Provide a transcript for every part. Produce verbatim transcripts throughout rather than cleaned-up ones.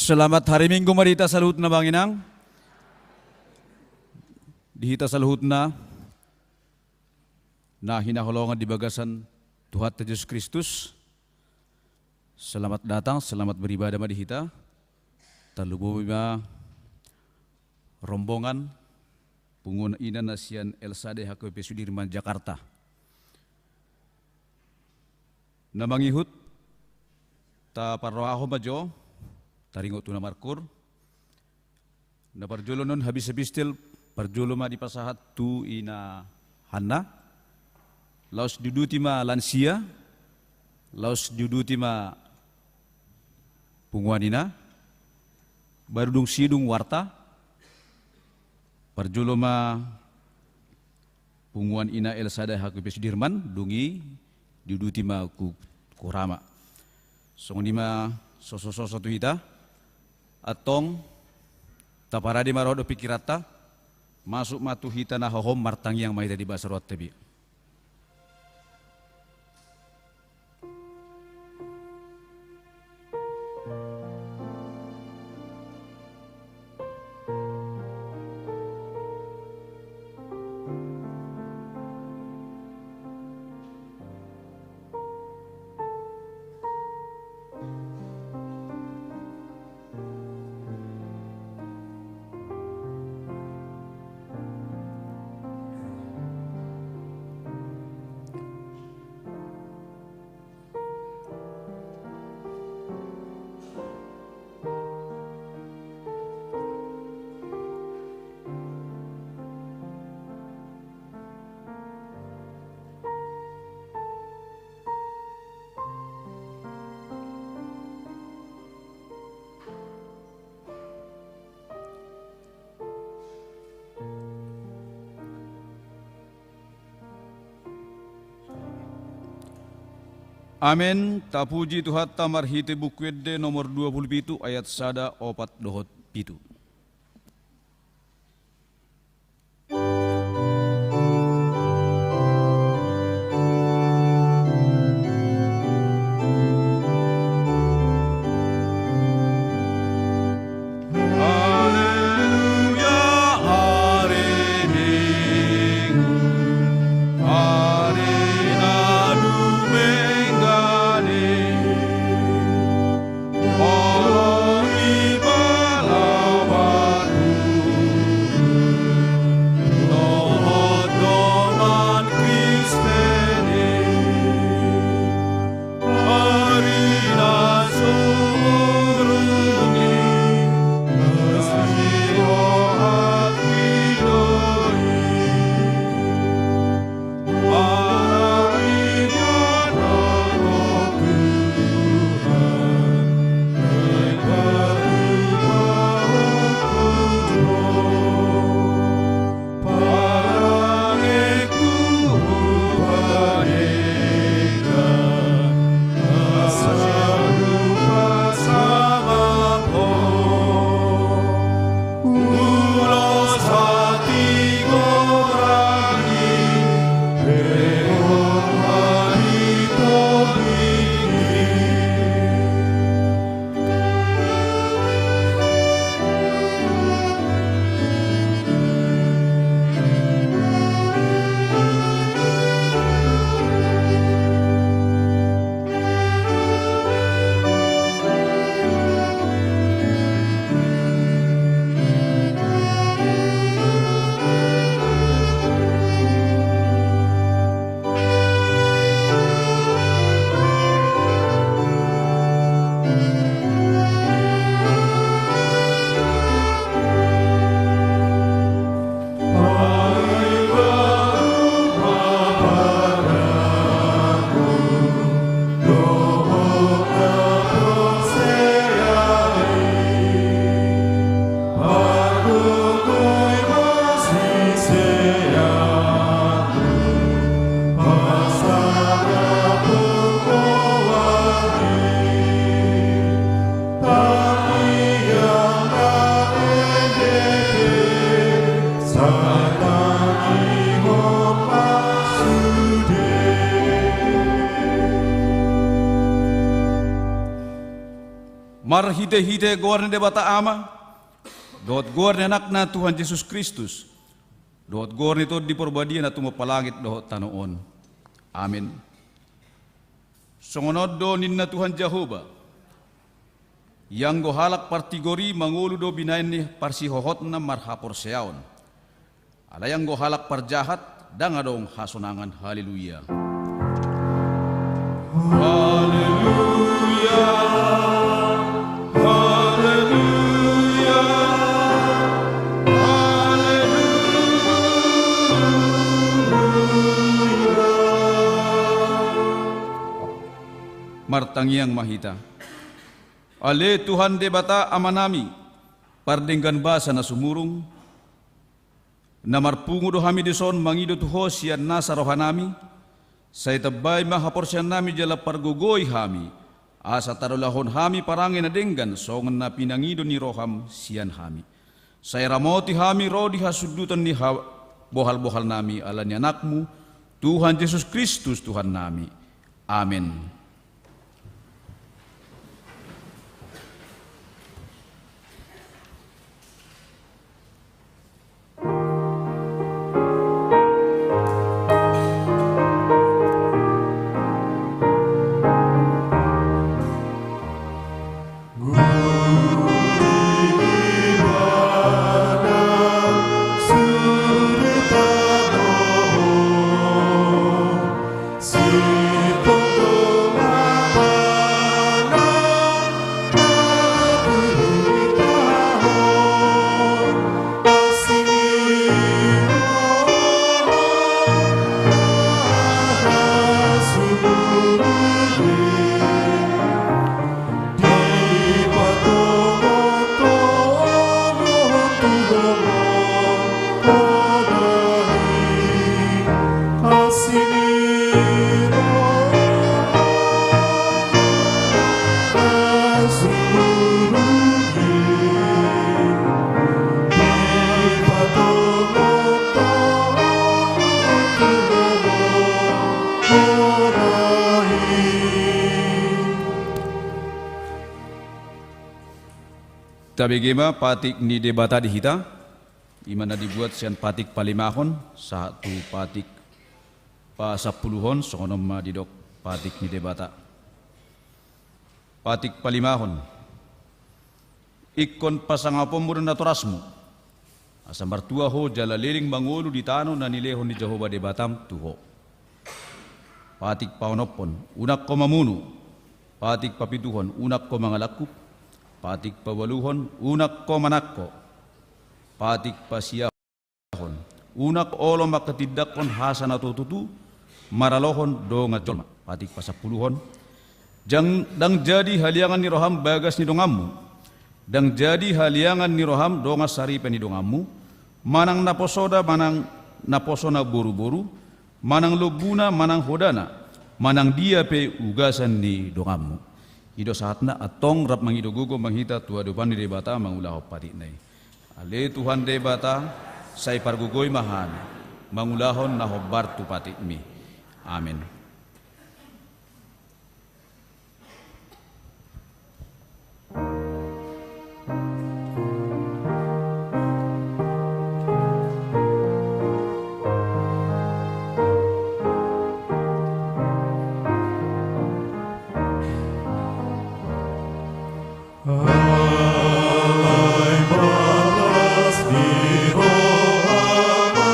Selamat hari Minggu ma di hita saluhutna, Amang Inang. Di hita saluhutna na hinaholongan di bagasan Tuhanta Jesus Kristus. Selamat datang, selamat beribadah ma di hita. Tarlumobi ma rombongan punguan ina na sian El Shaddai H K B P Sudirman, Jakarta. Na mangihut, taparrohahon ma jo, taringot tu na markur. Na parjolo non habis epistel, parjolo ma dipasahat tu Ina Hanna. Laos diuduti ma lansia, laos diuduti ma punguan ina, baru dung sidung warta, parjolo ma punguan ina El Shaddai H K B P Sudirman, dung i diuduti ma Ku, Ku Rama. Songon i ma sosososo tu hita, antong taparade ma roha dohot pingkiranta, masuk ma tu hita na hohom, martangiang ma hita di bagasan rohanta be. Amen. Tapuji Tuhanta marhite Buku Ende nomor dua pulu pitu, ayat sada, opat dohot pitu. Haleluya, hari Minggu, hari na dumenggan i. Olo i pala Marhitehite goar ni Debata Ama, dohot goar ni Anakna Tuhan Jesus Kristus, dohot goar ni Tondi Porbadia na tumompa langit dohot tano on. Amin. Songon on do ninna Tuhan Jahowa: Ianggo halak partigor i mangolu do binahen ni parsihohotna marhaporseaon. Alai anggo halak parjahat, ndang adong hasonangan. Haleluya. Haleluya. Haleluya. Haleluya. Martangiang ma hita. Ale Tuhan Debata Amanami, pardenggan basa na sumurung, na marpungu do hami dison mangido tu Ho sian nasa rohanami, sai tambai ma haporseaonnami jala pargogoi hami, asa tarulahon hami parange na denggan songon na pinangido ni roham sian hami. Sai ramoti hami ro di hasunduton ni ha-, bohal-bohalnami ala ni Anakmu, Tuhan Jesus Kristus Tuhannami. Amen. Tabege ma patik ni Debata di hita, i ma na dibuat sian patik palimahon sahat tu patik pasampuluhon, songon on ma didok patik ni Debata. Patik palimahon. Ingkon pasangaponmu do natorasmu, asa martua ho jala leleng mangolu di tano na nilehon ni Jahowa Debatam tu ho. Patik paonomhon, unang ho mamunu. Patik papituhon, unang ho mangalangkup. Patik paualuhon, unang ho manangko. Patik pasiahon, unang olo manghatindanghon hasa na tutu maralohon dongan jolma. Patik pasampuluhon. Jang, ndang jadi haliangan ni roham bagas ni donganmu, ndang jadi haliangan ni roham dongan saripe ni donganmu, manang naposona, manang naposona boruboru, manang lombuna, manang hodana, manang dia pe ugasan ni donganmu. I do sahatna, antong rap mangido gogo ma hita tu adopan ni Debata mangulahon patikna i. Ale Tuhan Debata, sai pargogoi ma hami mangulahon na hombar tu patikmi. Amen. Alai balas ni rohana,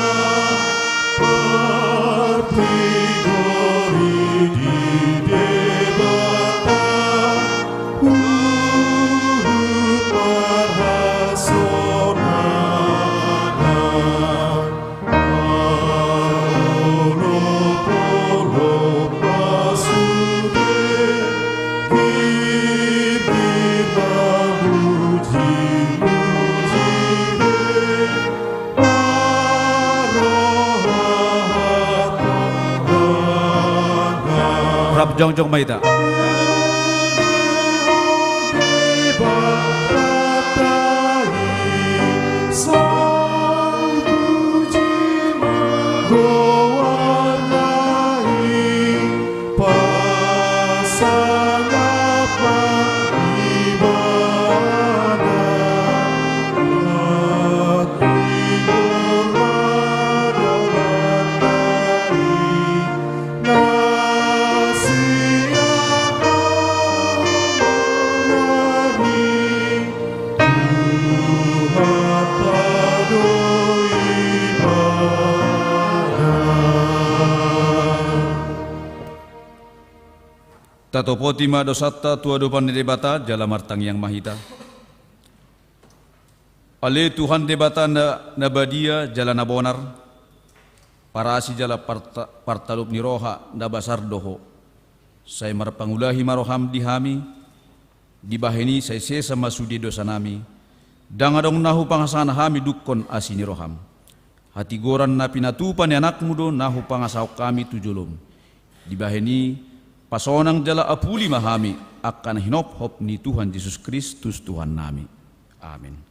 partigor i di Debata, huhut marhasonangan. Rap jongjong ma hita. Tatopoti ma dosanta tu adopan ni Debata, jala martangiang ma hita. Ale Tuhan Debata na, na badia jala na bonar, parasi jala parta-, partalup ni roha, na basar do Ho. Sai marpangulahi ma roham di hami, dibahen i sai sesa ma sude dosanami, ndang adong na hupangasahon hami dungkon asi ni roham. Hatigoran na pinatupa ni Anakmu do na hupangasahon hami tu jolom. Dibahen i, pasonang jala apuli ma hami, angka na hinophop ni Tuhan Jesus Kristus Tuhannami. Amin.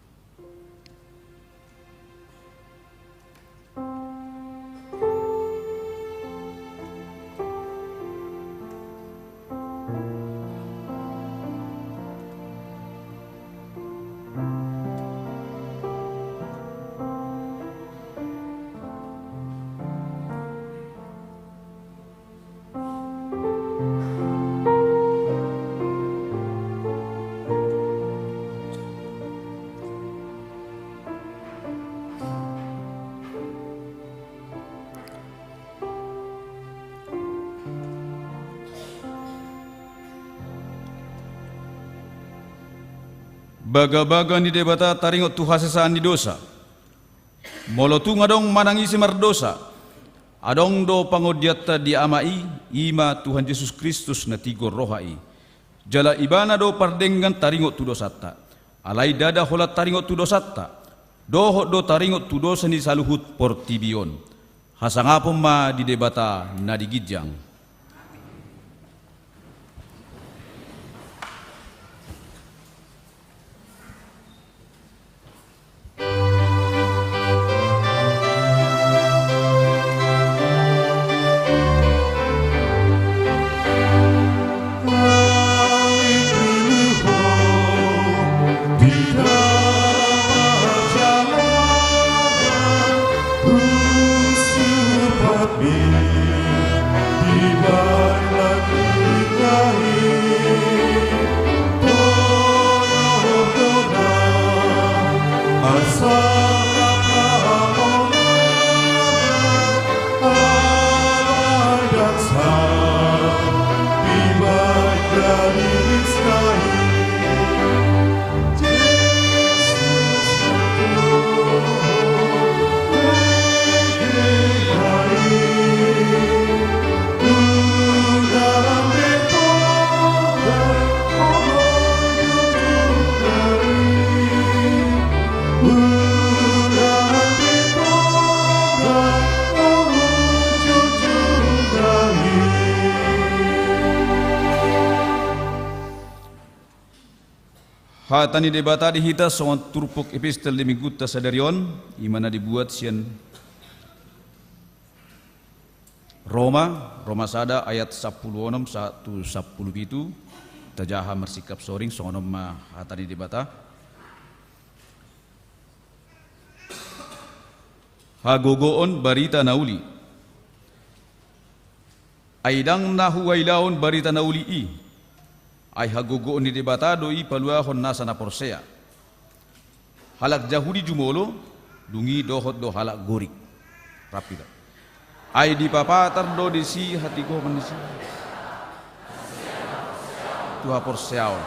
Bagabaga ni Debata taringot tu hasesaan ni dosa. Molo tung adong manang ise mardosa, adong do pangondianta di Ama i, i ma Tuhan Jesus Kristus na tigor roha i. Jala Ibana do pardenggan taringot tu dosanta. Alai ndada holan taringot tu dosanta, dohot do taringot tu dosa ni saluhut portibi on. Hasangapon ma di Debata na di ginjang. Hata ni Debata di hita songon turpuk epistel di minggunta sadari on, i ma na dibuat sian Roma, Roma sada ayat sampulu onom sahat tu sampulu pitu. Tajaha marsingkap soring, songon on ma hata ni Debata. Hagogoon barita na uli. Ai ndang na huailahon barita na uli i. Ai hagogoon ni Debata do i paluahon nasa na porsea. Halak Jahudi jumolo, dung i dohot do halak Gorik. Rap hita. Ai dipapatar do disi hatigoran ni si tu haporseaon.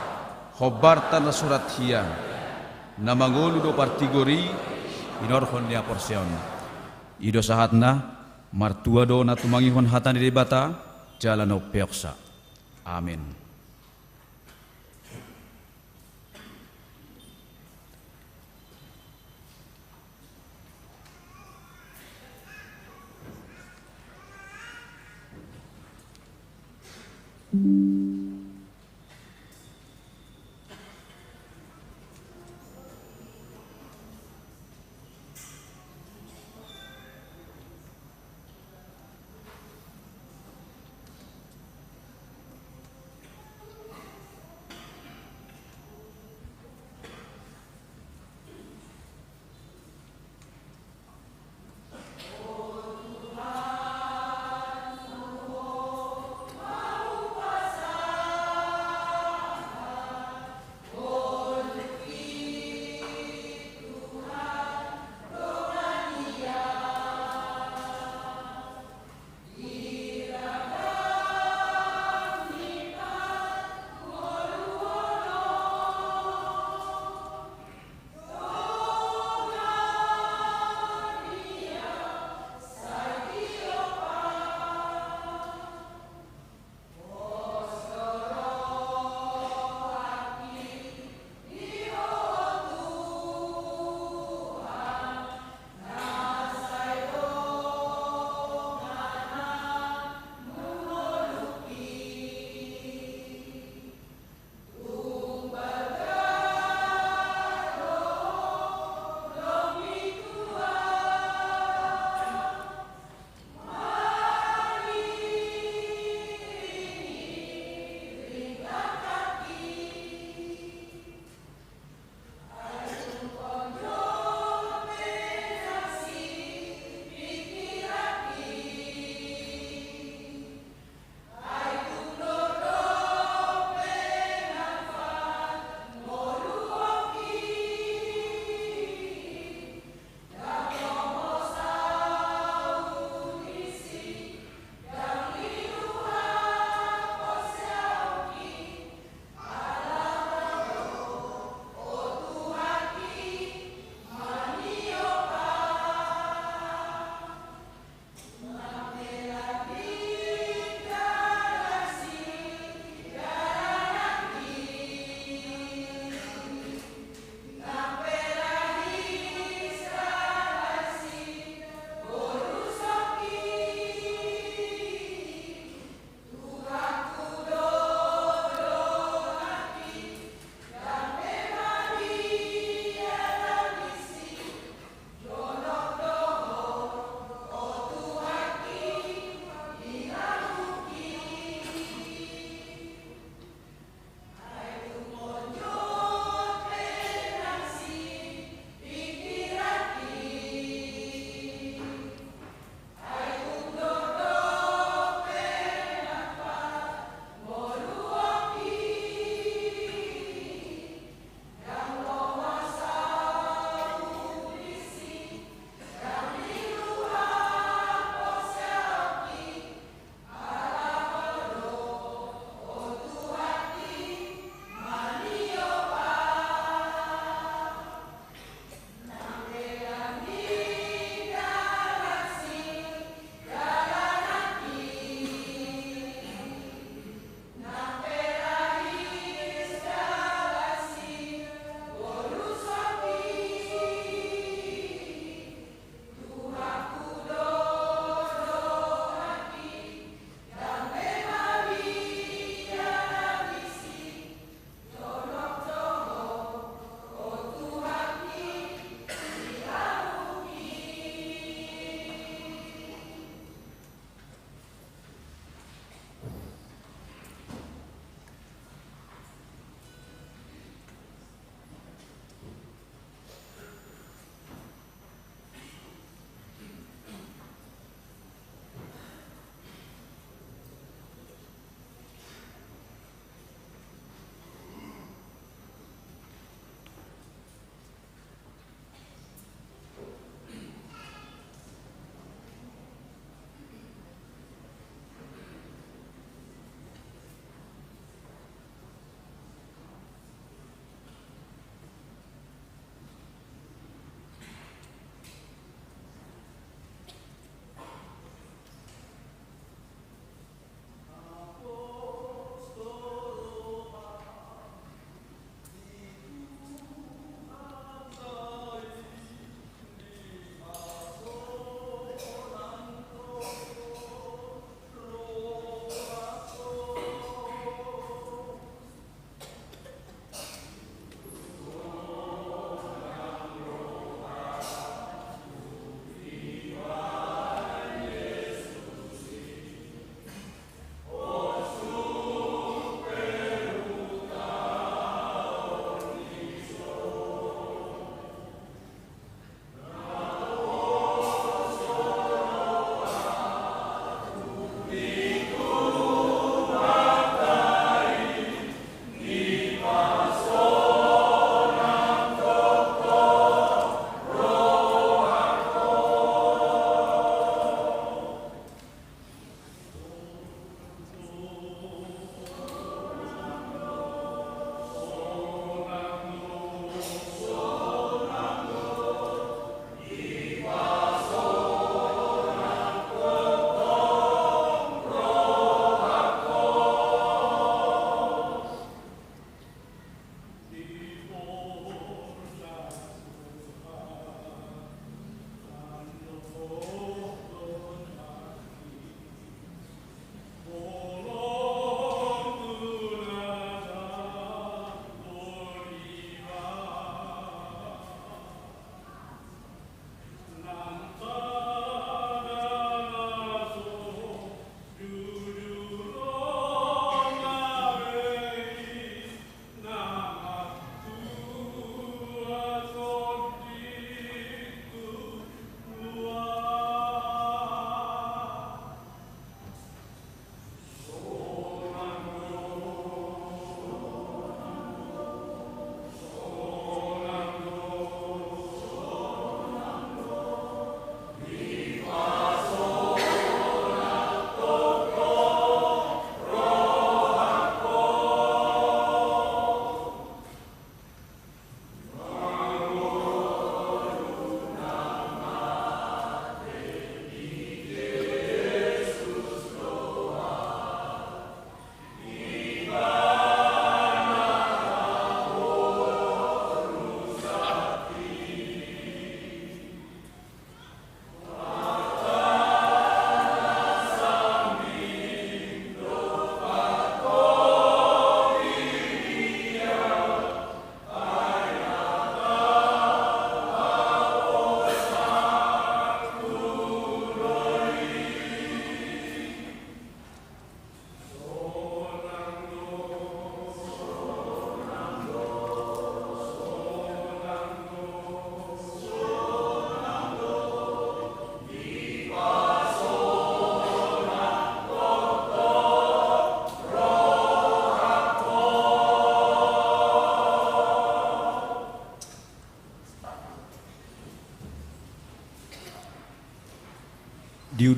Hombar tarsurat hian, na mangolu do partigor i hinorhon ni haporseaon. I do sahatna. Martua do na tumangihon hata ni Debata, jala na umpeopsa. Amen.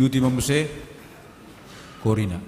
Duti ma muse, Korina.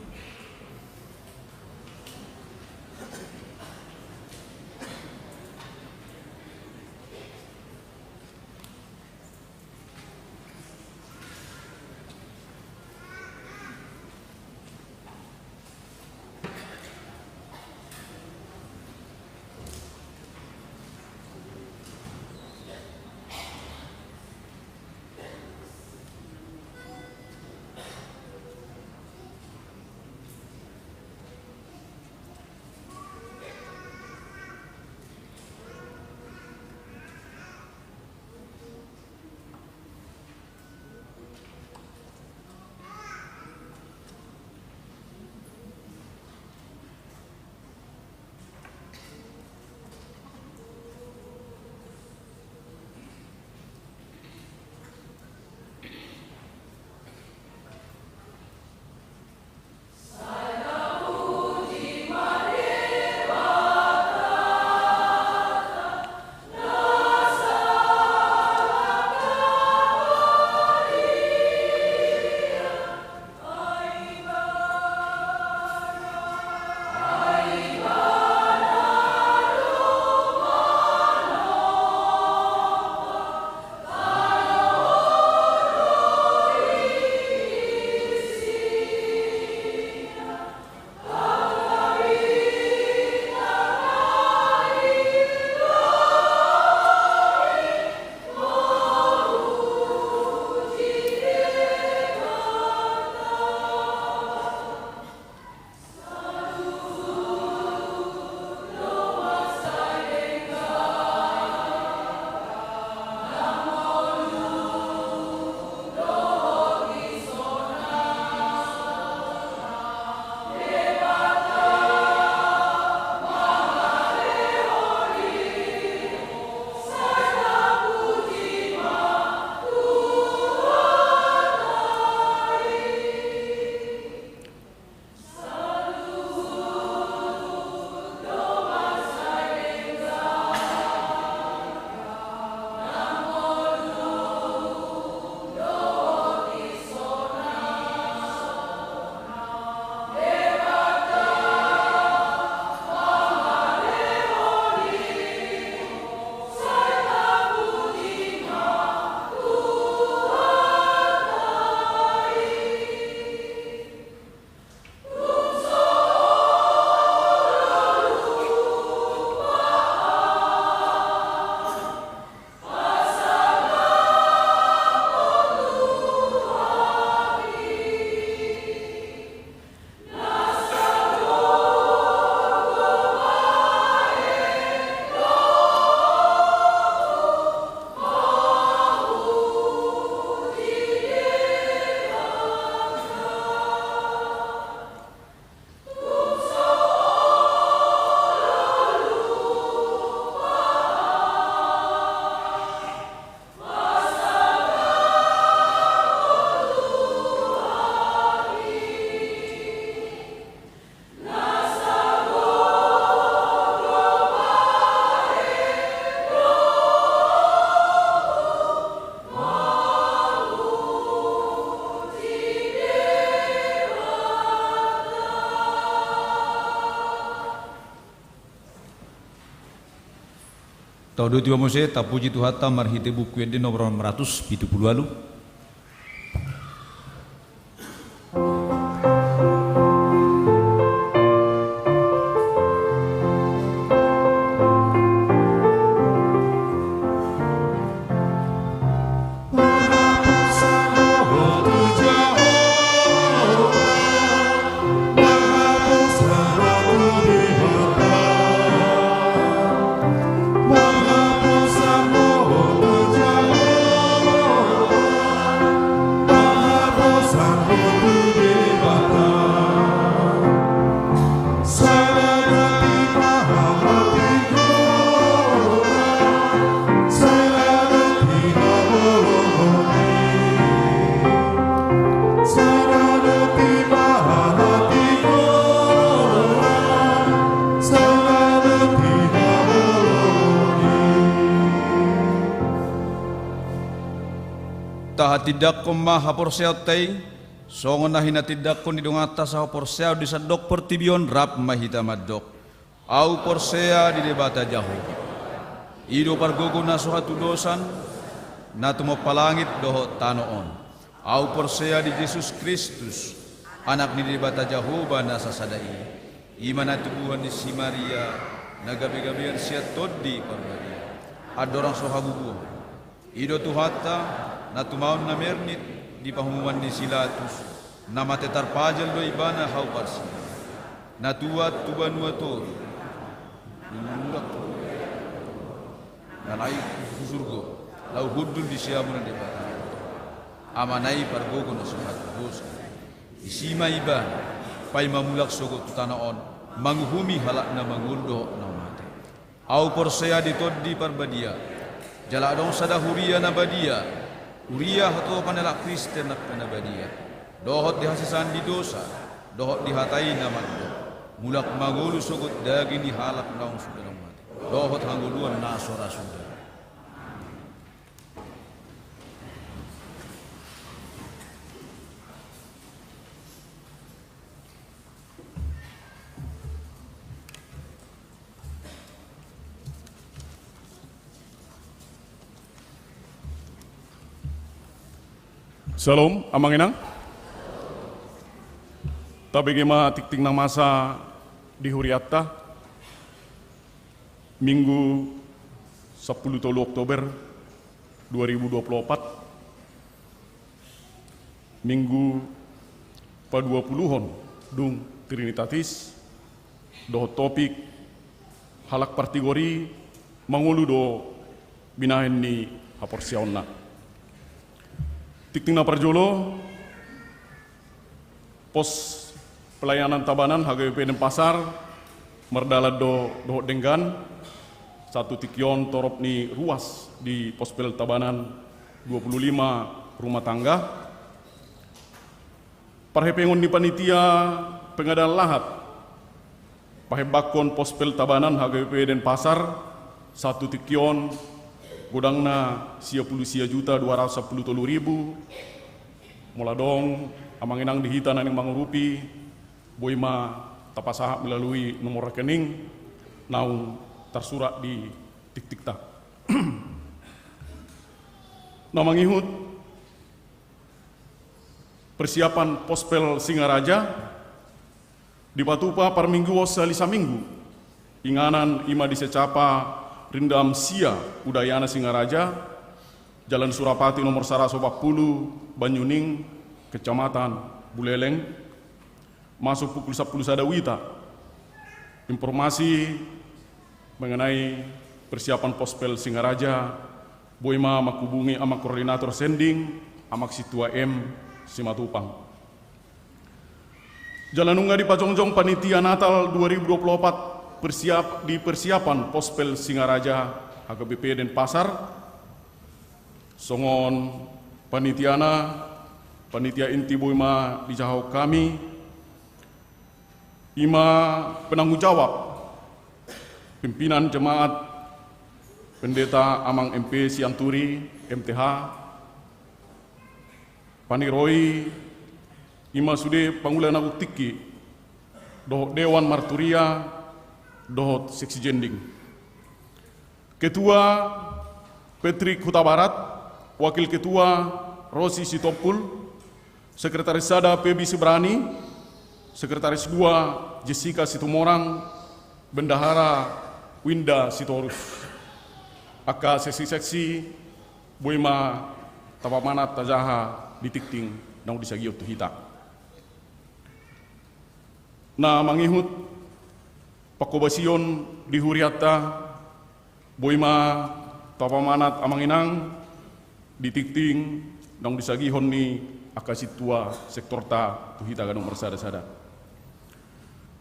Taudut iba muse, tapuji Tuhanta marhite buku ende nomor onom ratus pitu pulu ualu. Tahatindangkon ma haporseaonta i. Songon na hinatindangkon ni donganta sahaporseaon di sandok portibi on, rap ma hita mandok: Ahu porsea di Debata Jahowa. I do pargogo na so hatudosan, na tumompa langit dohot tano on. Ahu porsea di Jesus Kristus, Anak ni Debata Jahowa na sasada i. I ma na tubuan ni si Maria, na gabegabean sian Tondi Parbadia, andorang so habubuhan. I do Tuhanta, na tumaon na mernit di pahumoman ni si Latus, na mate tarpajal do Ibana hau parsi, na tuat tu banua toru, na naik tu surgo, laho hundul di siamun ni Debata Amana i pargogo na so hatudosan. Disi ma Ibana, paima mulak sogot tu tano on, manguhumi halak na mangolu dohot na mate. Ahu porsea di Tondi Parbadia, jala adong sada huria na badia, huria hatopan halak Kristen angka na badia, dohot di hasesaan ni dosa, dohot di hata i na mandok: Mulak ma ngolu sogot daging ni halak naung suda naung mate, dohot hangoluan na so ra suda. Syalom, amang inang. Tabege ma tingting na masa di hurianta, Minggu sampulu tolu Oktober dua ribu dua puluh opat, Minggu paduapuluhon dung Trinitatis, dohot topik: Halak partigor i mangolu do binahen ni haporseaonna. Tingting na parjolo, pos pelayanan Tabanan H K B P Denpasar mardalan do dohot denggan. Sahat tu tingki on torop ni ruas di Pospel Tabanan dua puluh lima rumah tangga. Parhepengon ni panitia pengadaan lahat pahembangkon Pospel Tabanan H K B P Denpasar, sahat tu tingki on godangna sia pulu sia juta dua ratus sampulu tolu ribu. Molo adong amang inang di hita na naeng mangurupi, boi ma tapasahat melalui nomor rekening naung tarsurat di tingtingta. Na mangihut, persiapan Pospel Singaraja dipatupa parmingguon sahali saminggu. Inganan i ma di Secapa Rindam sia, Udayana Singaraja, Jalan Surapati nomor saratus opat pulu, Banyuning, Kecamatan Buleleng. Masuk pukul sampulu sada wita. Informasi mengenai persiapan Pospel Singaraja, boi ma manghubungi amang koordinator sending, amang Sintua M Simatupang. Jala nunga dipajongjong panitia Natal dua ribu dua puluh opat persiap-, di persiapan Pospel Singaraja H K B P Denpasar. Songon panitiana, panitia inti boi ma dijahahon hami, i ma penanggung jawab pimpinan jemaat, Pendeta Amang M P Sianturi, M T H, paniroi, i ma sude pangula na tingki, dohot dewan marturia, dohot seksi jending. Ketua Patrick Hutabarat, Wakil Ketua Rosi Sitompul, Sekretaris Sada Pebi Sibrani, Sekretaris Dua Jessica Situmorang, Bendahara Winda Sitorus. Angka seksi-seksi boi ma tapamanat tajaha di tingting naung disagihon tu hita. Na mangihut, panghobasion di hurianta, boi ma tapamanat amang inang di tingting naung disagihon ni angka sintua sektorta tu hita ganup marsada-sada.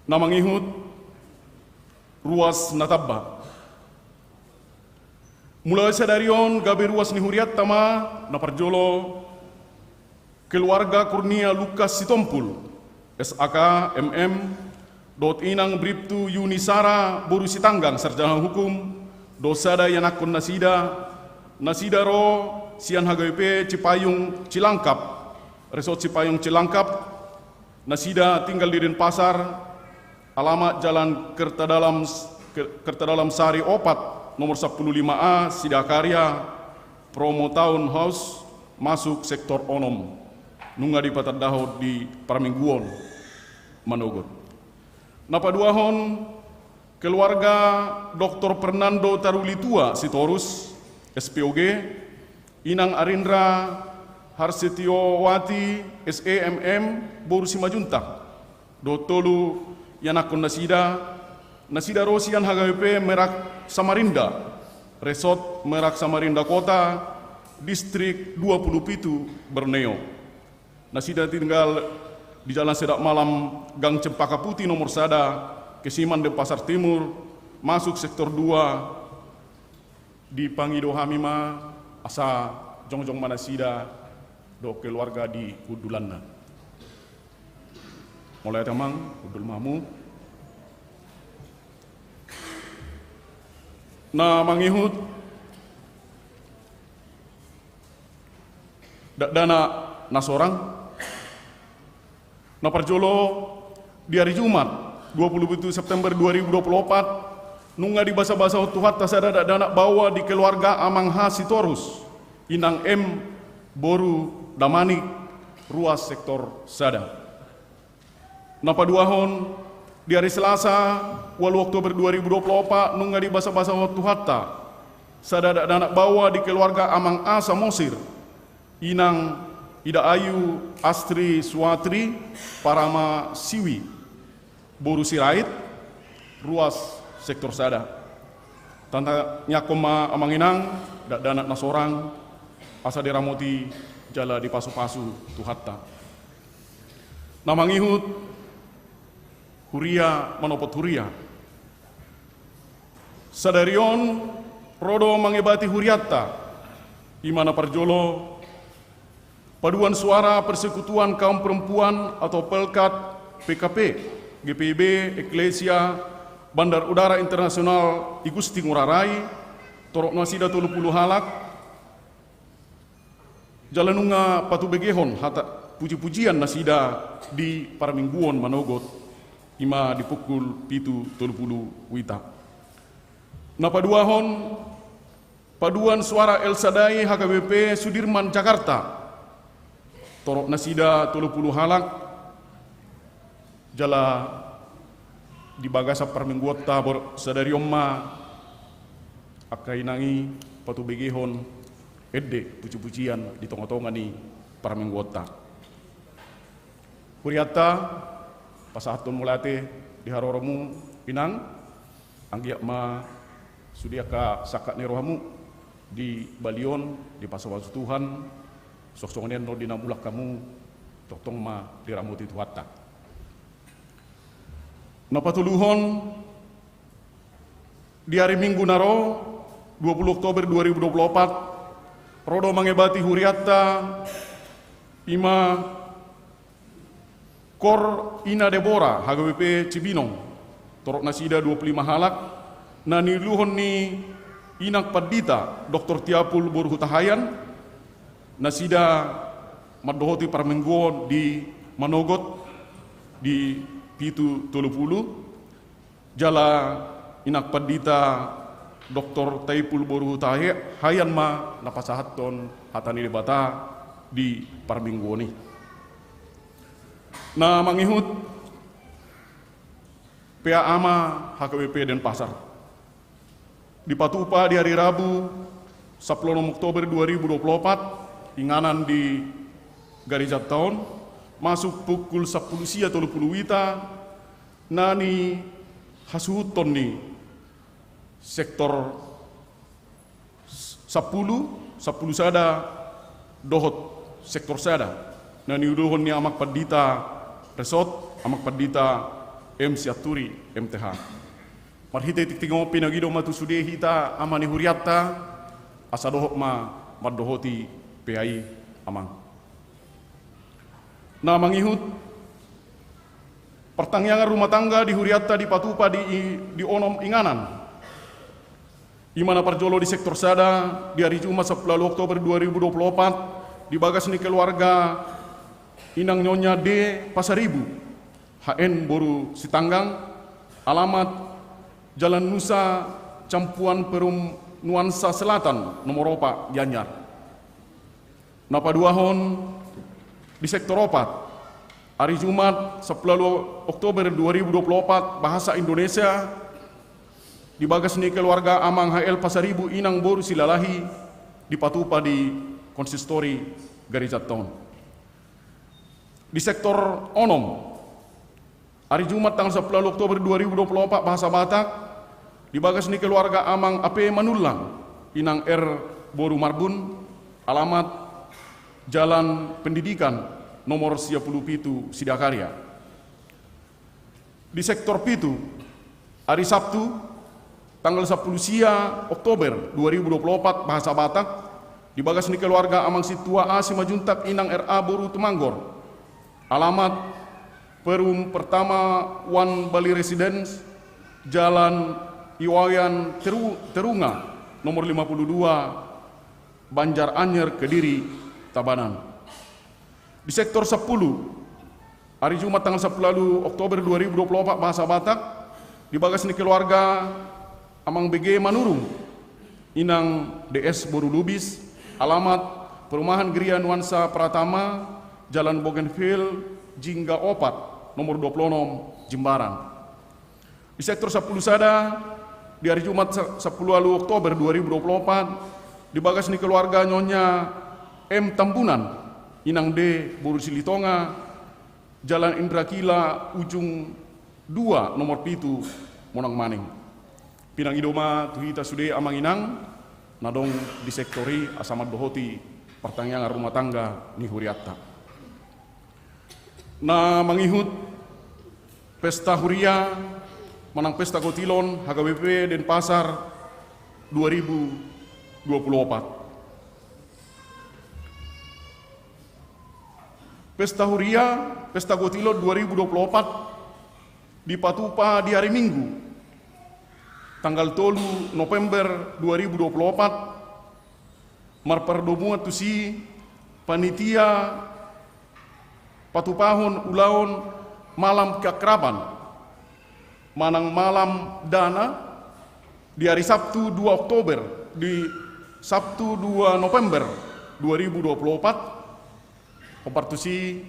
Na mangihut, ruas na tamba. Mulai sadari on gabe ruas ni hurianta ma, na parjolo, keluarga Kurnia Lukas Sitompul, S A K, M M, dohot inang Briptu Yuni Sara boru Sitanggang, sarjana hukum, dohot sada ianakhon nasida, nasida ro sian H K B P Cipayung Cilangkap, Resort Sipayung Cilangkap, nasida tinggal di Denpasar, alamat Jalan Kertadalam, Kertadalam Sari opat, nomor sapuluh lima A, Sidakarya, Promo Townhouse, masuk sektor onom. Nunga dipatandahon di parmingguon manogot. Na paduahon, keluarga Doktor Fernando Tarulitua Sitorus, S P O G, Inang Arindra Harsetiowati, S E M M, boru Simanjuntak. Dohot tolu ianakhon nasida, nasida ro sian H K B P Merak Samarinda, Resort Merak Samarinda Kota, Distrik dua puluh pitu, Borneo. Nasida tinggal di Jalan Sedak Malam, Gang Cempaka Putih nomor sada, Kesiman, Denpasar Timur, masuk sektor dua. Dipangido hami ma asa jongjong ma nasida dohot keluarga di hundulanna. Mauliate amang, hundul ma hamu. Na mangihut, dakdanak na sorang. Na parjolo, di ari Jumat, dua puluh pitu September dua ribu dua puluh opat, nunga dibasabasahon Tuhanta sada dakdanak baoa di keluarga Amang H Sitorus, Inang M, boru Damanik, ruas sektor sada. Na paduahon, di ari Selasa, ualu Oktober dua ribu dua puluh opat, nunga dibasabasahon Tuhanta sada dakdanak baoa di keluarga Amang A Samosir, Inang Ida Ayu Astri Suatri, Parama Siwi, boru Sirait, ruas sektor sada. Tangiangkon ma amang inang, dakdanak na sorang, asa diramoti jala dipasupasu Tuhanta. Na mangihut, huria manopot huria. Sadari on ro do mangebati hurianta, i ma na parjolo, Paduan Suara Persekutuan Kaum Perempuan atau Pelkat P K P, G P I B, Eklesia Bandar Udara Internasional I Gusti Ngurah Rai, torop nasida tolu pulu halak, jala nunga patubegehon hata pujipujian nasida di parmingguon manogot, i ma di pukul pitu tolu pulu wita. Na paduahon, Paduan Suara El Sadai H K B P Sudirman Jakarta, torop nasida tolu pulu halak, jala di bagasan parmingguonta sadari on ma angka inang i patubegehon ende pujipujian di tongatonga ni parmingguonta. Hurianta, pasahathon mauliate di haroromu inang, anggiat ma sude angka sangkap ni rohamu di balion dipasupasu Tuhan, songon i do di na mulak hamu, tongtong ma diramoti Tuhanta. Na patoluhon, di ari Minggu na ro, dua pulu Oktober dua ribu dua pulu opat, ro do mangebati hurianta, i ma Kor Ina Debora H K B P Cibinong, torop nasida dua pulu lima halak, na niuluhon ni Inang Pandita Doktor Tiapul boru Hutahaean, nasida mandohoti parmingguon di manogot di pitu tolu pulu, jala Inang Pandita Doktor Taipul boru Hutahaean ma na pasahathon hata ni Debata di parmingguon i. Na mangihut, P A Ama H K B P Denpasar. Dipatupa di ari Rabu, sampulu onom Oktober dua ribu dua pulu opat, inganan di garejanta on, masuk pukul sampulu sia tolu pulu wita, na nihasuhuthon ni sektor sampulu, sampulu sada dohot sektor sada, na niuluhon ni Amang Pandita Resort, Amang Pandita M Sianturi, M T H. Marhite tingting on pinangido ma tu sude hita ama ni hurianta, asa dohot ma mandohoti P A i, Amang. Na mangihut, partangiangan rumah tangga di hurianta dipatupa di, di onom inganan. I ma na parjolo di sektor sada, di ari Jumat sampulu ualu Oktober dua ribu dua pulu opat, di bagas ni keluarga Inang Nyonya D Pasaribu, H N boru Sitanggang, alamat Jalan Nusa, Campuan Perum, Nuansa Selatan, nomor opat, Gianyar. Na paduahon, di sektor opat, ari Jumat sampulu ualu Oktober dua ribu dua pulu opat, bahasa Indonesia, di bagas ni keluarga Amang H L Pasaribu, Inang boru Silalahi, dipatupa di konsistori garejanta on. Di sektor onom, ari Jumat tanggal sampulu ualu Oktober dua ribu dua pulu opat, bahasa Batak, di bagas ni keluarga Amang A P Manullang, Inang R boru Marbun, alamat Jalan Pendidikan nomor sia pulu pitu, Sidakarya. Di sektor pitu, ari Sabtu, tanggal sampulu sia Oktober dua ribu dua pulu opat, bahasa Batak, di bagas ni keluarga Amang Sintua A Simanjuntak, Inang R A boru Tumanggor. Alamat Perum Pertama One Bali Residence, Jalan I Wayan Teru-, Terunga, nomor lima pulu dua, Banjar Anyer, Kediri, Tabanan. Di sektor sampulu, ari Jumat tanggal sampulu ualu Oktober dua ribu dua pulu opat, bahasa Batak, di bagas ni keluarga Amang B G Manurung, Inang D S boru Lubis, alamat Perumahan Geria Nuansa Pratama, Jalan Bougainville, Jingga opat, nomor dua pulu onom, Jimbaran. Di sektor sampulu sada, di ari Jumat sa-, sampulu ualu Oktober dua ribu dua pulu opat, di bagas ni keluarga Nyonya M Tambunan, Inang D boru Silitonga, Jalan Indra Kila ujung dua, nomor pitu, Monang Maning. Pinangido ma tu hita sude Amang Inang na adong di sektor i, asa mandohoti partangiangan rumah tangga ni hurianta. Na mangihut pesta huria manang pesta gotilon H K B P Denpasar dua ribu dua puluh opat. Pesta huria, pesta gotilon dua ribu dua puluh opat dipatupa di ari Minggu, tanggal tolu November dua ribu dua puluh opat, marpardomuan tusi panitia patupahon ulaon malam keakraban manang malam dana di ari Sabtu dua Oktober, di Sabtu dua November dua ribu dua puluh opat. Hombar tusi,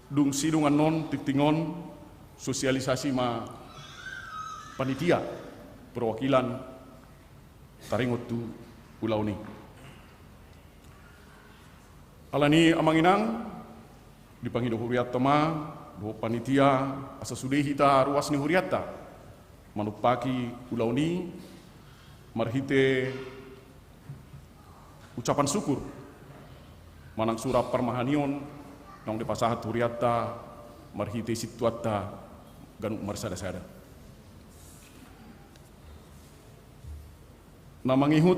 dung sidung annon tingting on, sosialisasi ma panitia perwakilan taringot tu ulaon i. Alani i Amang Inang, dipangido hurianta ma dohot panitia asa sude hita ruas ni hurianta manumpahi ulaon i marhite ucapan syukur manang surat parmahanion naung dipasahat hurianta marhite sintuanta ganup marsada-sada. Na mangihut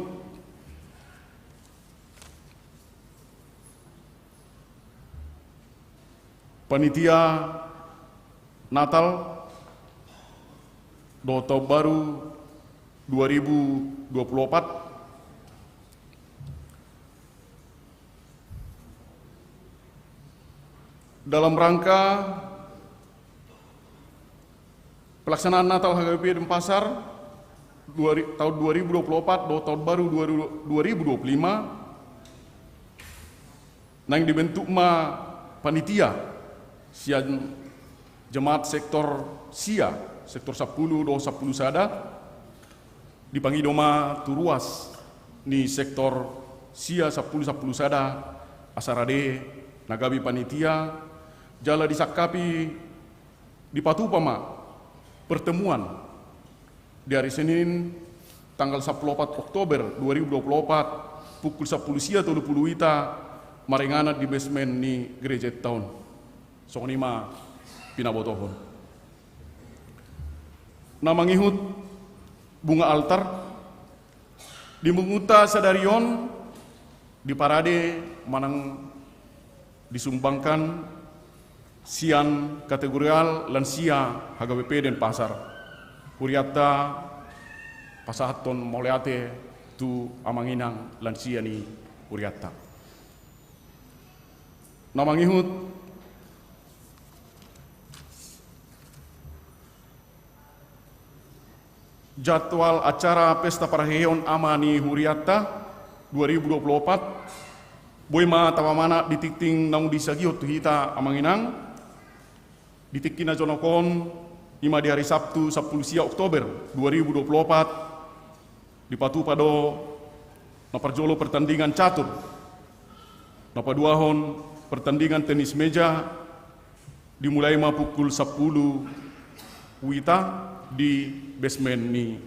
panitia Natal dohot Taon Baru dua ribu dua puluh opat, dalam rangka pelaksanaan Natal H K B P Denpasar dua ri-, tahun dua ribu dua puluh opat dohot Tahun Baru dua ribu, dua ribu dua puluh lima, naeng dibentuk ma panitia sian jemaat sektor sia, sektor sampulu dohot sampulu sada, dipangido ma tu ruas ni sektor sia, sampulu, sampulu sada asa rade na gabe panitia, jala disangkapi dipatupa ma pertemuan di ari Senin tanggal sampulu opat Oktober dua ribu dua puluh opat pukul sampulu sia tolu pulu ita maringanan di basement ni gerejanta on. Songon i ma pinabotohon. Na mangihut bunga altar. Di minggunta sadari on diparade manang disumbangkan sian kategorial lansia H K B P Denpasar. Hurianta pasahathon mauliate tu Amang Inang lansia ni hurianta. Na mangihut jadwal acara pesta parheheon ama ni hurianta dua ribu dua puluh opat, boi ma tapamanat di tingting naung disagihon tu hita amang inang. Di tingki na jonok on, i ma di hari Sabtu sampulu sia Oktober dua ribu dua puluh opat, dipatupa do na parjolo pertandingan catur, na paduahon pertandingan tenis meja, dimulai ma pukul sampulu wita di basement ni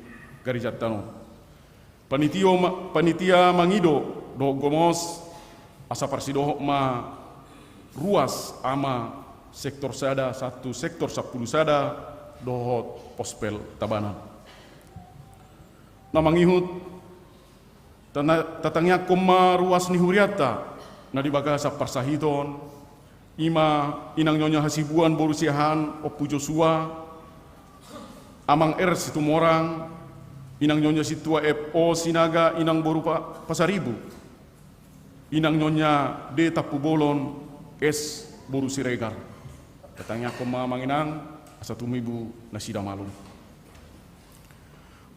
garejanta on. Panitia ma-, panitia mangido dohot gomos asa parsidohot ma ruas ama sektor sada, satu sektor sampulu sada dohot Pospel Tabanan. Na mangihut, tana-, tatangiangkon ma ruas ni hurianta na di bagasan parsahiton, i ma inang Nyonya Hasibuan boru Siahaan, Ompu Josua, amang R Situmorang, inang Nyonya Sintua F O Sinaga, inang boru Pa-, Pasaribu, inang Nyonya D Tampubolon, S boru Siregar. Tatangiangkon ma amang inang asa tumibu nasida malum.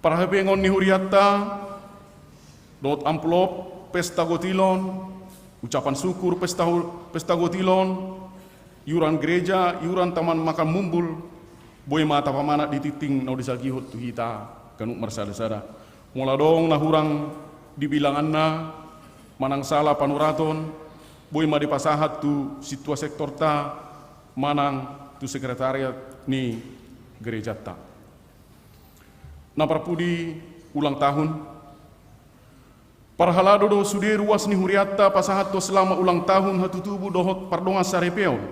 Parhepengon ni hurianta dohot amplop pesta gotilon, ucapan syukur pesta hu-, pesta gotilon, iuran gereja, iuran taman makan mumbul, boi ma tapamanat di tingting naung disagihon tu hita ganup marsada-sada. Molo adong na hurang di bilanganna manang sala panuraton, boi ma dipasahat tu sintua sektorta manang tu sekretariat ni gerejanta. Na parpudi, ulang tahun. Parhalado do sude ruas ni hurianta pasahathon selamat ulang tahun hatutubu dohot pardongansaripeon.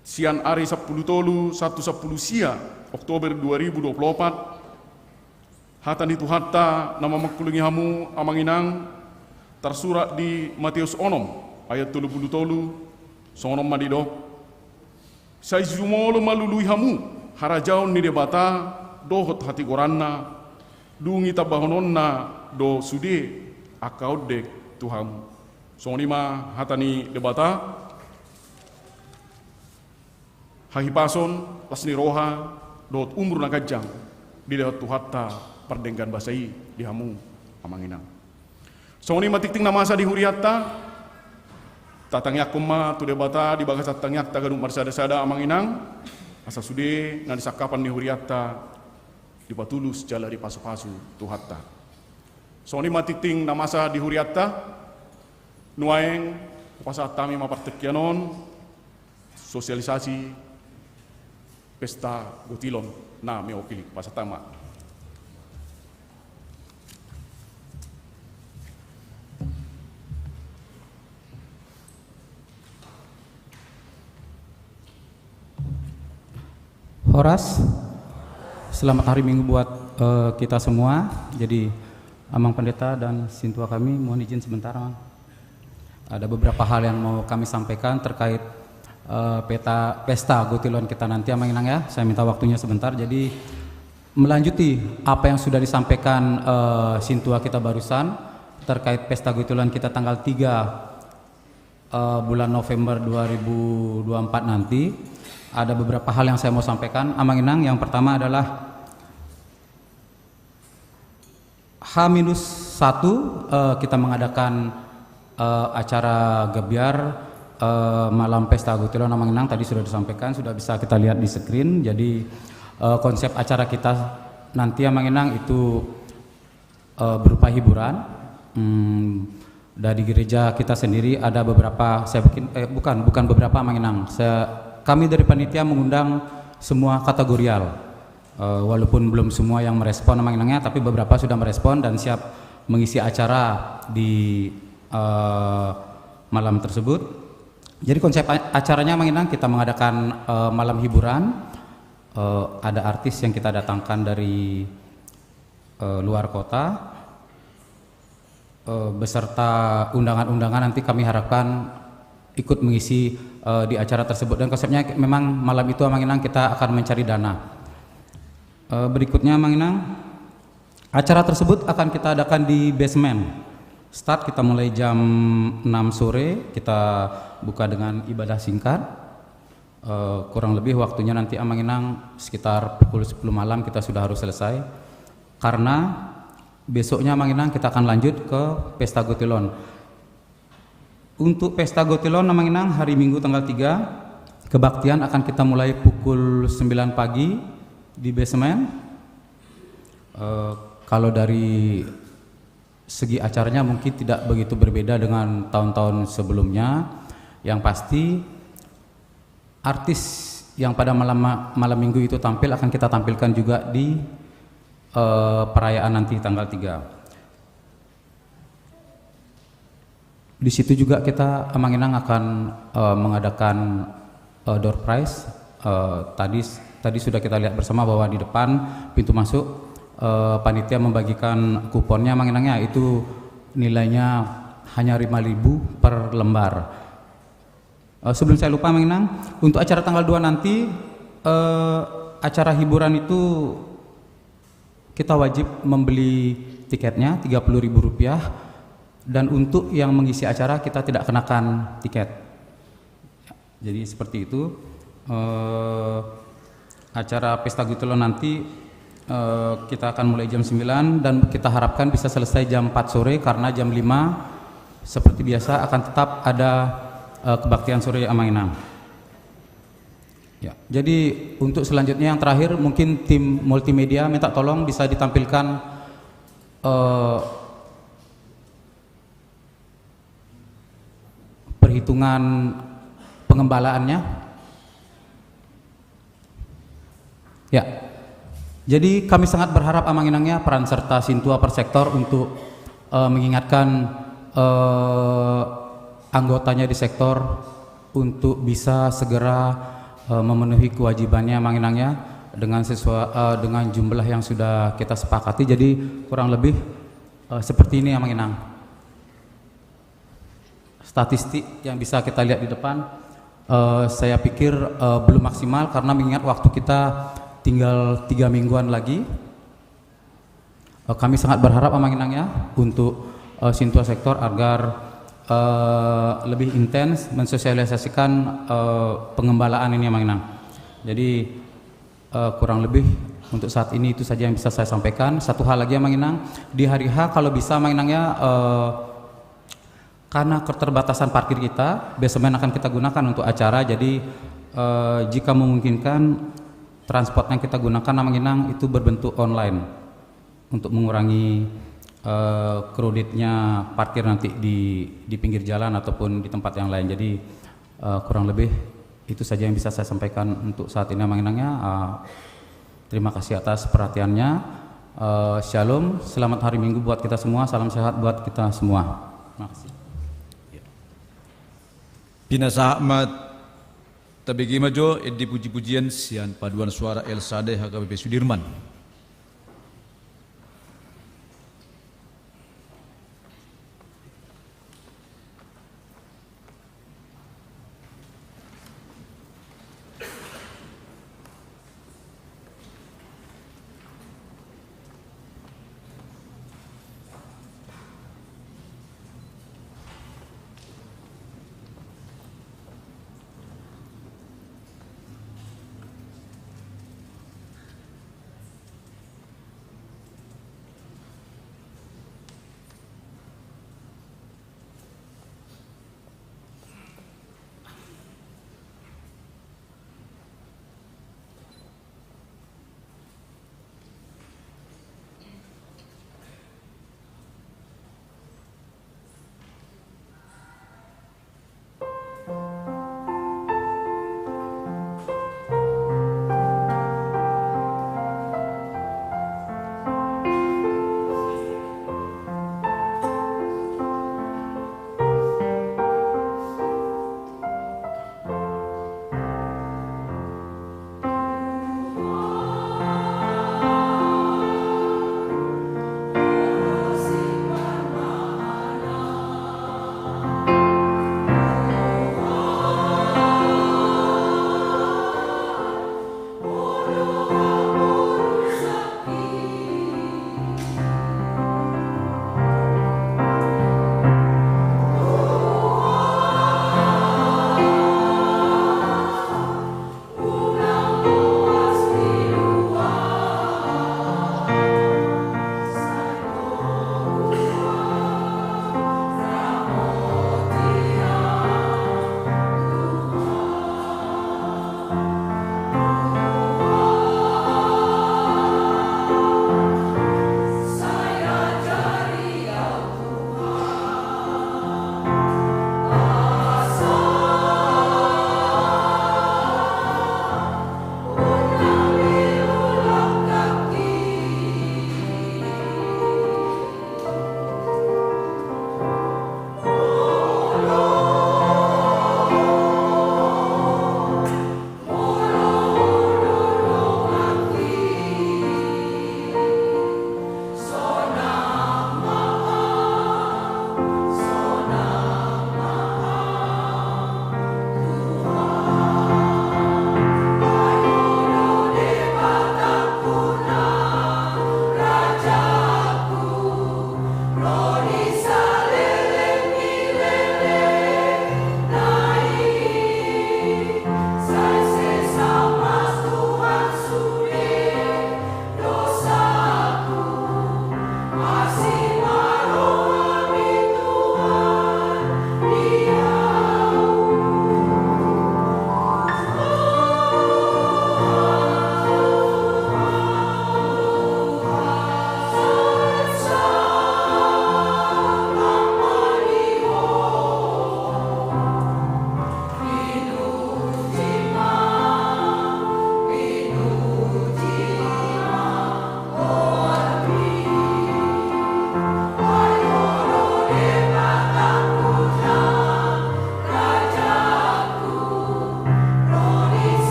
Sian ari sampulu tolu sahat tu sampulu sia Oktober dua ribu dua puluh opat, hata ni Tuhanta na mamangkulingi hamu amang inang tarsurat di Mateus onom ayat tolu pulu tolu, songon on ma didok: Sai jumolo ma lului hamu harajaon ni Debata dohot hatigoranna, dung itambahononna do sude angka ondeng tu hamu. Songon i ma hata ni Debata, hahipason, las ni roha dohot umur na ganjang dilehon Tuhanta pardenggan basa i di hamu amang inang. Songon i ma tingting na masa di hurianta, tatangiangkon ma tu Debata di bagasan tangiangta ganup marsada-sada amang inang, asa sude na di sangkapan ni hurianta dipatulus jala dipasu-pasu Tuhanta. Songon i ma tingting na masa di hurianta. Nuaeng hupasahat hami ma partingkian on sosialisasi pesta gotilon na meokilik. Pasahat ma. Horas. Selamat hari Minggu buat, eh, kita semua. Jadi, Amang Pendeta dan sintua kami, mohon izin sebentar, Amang. Ada beberapa hal yang mau kami sampaikan terkait, eh, peta, pesta gotilon kita nanti, Amang Inang, ya. Saya minta waktunya sebentar. Jadi, melanjuti apa yang sudah disampaikan, eh, sintua kita barusan terkait pesta gotilon kita tanggal tiga, eh, bulan November dua ribu dua puluh empat nanti, ada beberapa hal yang saya mau sampaikan, Amang Inang. Yang pertama adalah H minus satu, eh, kita mengadakan, eh, acara gebyar, eh, malam pesta gotilon, Amang Inang, tadi sudah disampaikan, sudah bisa kita lihat di screen. Jadi, eh, konsep acara kita nanti, Amang Inang, itu, eh, berupa hiburan. Hmm, dari gereja kita sendiri ada beberapa, saya bikin, eh, bukan, bukan beberapa, Amang Inang. Se-, kami dari panitia mengundang semua kategorial. Eh, walaupun belum semua yang merespon, Amang Inang, ya, tapi beberapa sudah merespon dan siap mengisi acara di, eh, malam tersebut. Jadi konsep a-, acaranya, Amang Inang, kita mengadakan, eh, malam hiburan. Eh, ada artis yang kita datangkan dari, eh, luar kota, eh, beserta undangan-undangan nanti kami harapkan ikut mengisi, eh, di acara tersebut. Dan konsepnya memang malam itu, Amang Inang, kita akan mencari dana. Eh, berikutnya, Amang Inang, acara tersebut akan kita adakan di basement. Start kita mulai jam enam sore, kita buka dengan ibadah singkat. Eh, kurang lebih waktunya nanti, Amang Inang, sekitar pukul sepuluh malam kita sudah harus selesai. Karena besoknya, Amang Inang, kita akan lanjut ke Pesta Gotilon. Untuk Pesta Gotilon, Amang Inang, hari Minggu tanggal tiga, kebaktian akan kita mulai pukul sembilan pagi di basement. Eh, kalau dari segi acaranya mungkin tidak begitu berbeda dengan tahun-tahun sebelumnya. Yang pasti, artis yang pada malam, malam Minggu itu tampil akan kita tampilkan juga di, eh, perayaan nanti tanggal tiga. Di situ juga kita, Amang Inang, akan, eh, mengadakan, eh, door prize. Eh, tadi, tadi sudah kita lihat bersama bahwa di depan pintu masuk, eh, panitia membagikan kuponnya, Amang Inang, ya, itu nilainya hanya lima ribu per lembar. Eh, sebelum saya lupa, Amang Inang, untuk acara tanggal dua nanti, eh, acara hiburan itu kita wajib membeli tiketnya, tiga puluh ribu rupiah, dan untuk yang mengisi acara kita tidak kenakan tiket. Jadi seperti itu, eh, acara Pesta Gotilon nanti, eh, kita akan mulai jam sembilan dan kita harapkan bisa selesai jam empat sore karena jam lima seperti biasa akan tetap ada, eh, kebaktian sore, Amang Inang. Ya, jadi untuk selanjutnya yang terakhir mungkin tim multimedia minta tolong bisa ditampilkan, eh, perhitungan pengembalaannya. Ya. Jadi kami sangat berharap, Amang Inang, ya, peran serta Sintua per sektor untuk, eh, mengingatkan, eh, anggotanya di sektor untuk bisa segera, eh, memenuhi kewajibannya, Amang Inang, ya, dengan sesua-, eh, dengan jumlah yang sudah kita sepakati. Jadi kurang lebih, eh, seperti ini, Amang Inang. Statistik yang bisa kita lihat di depan, eh, saya pikir, eh, belum maksimal karena mengingat waktu kita tinggal tiga mingguan lagi. Eh, kami sangat berharap, Amang Inang, ya, untuk, eh, Sintua sektor agar, eh, lebih intens mensosialisasikan, eh, pengembalaan ini, Amang Inang. Jadi, eh, kurang lebih untuk saat ini itu saja yang bisa saya sampaikan. Satu hal lagi, Amang Inang, di hari H kalau bisa, Amang Inang, ya, eh, karena keterbatasan parkir kita, basement akan kita gunakan untuk acara. Jadi, eh, jika memungkinkan, transport yang kita gunakan, Amang Inang, itu berbentuk online untuk mengurangi, eh, crowded-nya parkir nanti di, di pinggir jalan ataupun di tempat yang lain. Jadi, eh, kurang lebih itu saja yang bisa saya sampaikan untuk saat ini, Amang Inang, ya. Eh, terima kasih atas perhatiannya. Eh, shalom, selamat hari Minggu buat kita semua. Salam sehat buat kita semua. Terima kasih. Pinasahat ma, tabege ma jo ende puji-pujian sian Paduan Suara L S A D H K B P Sudirman.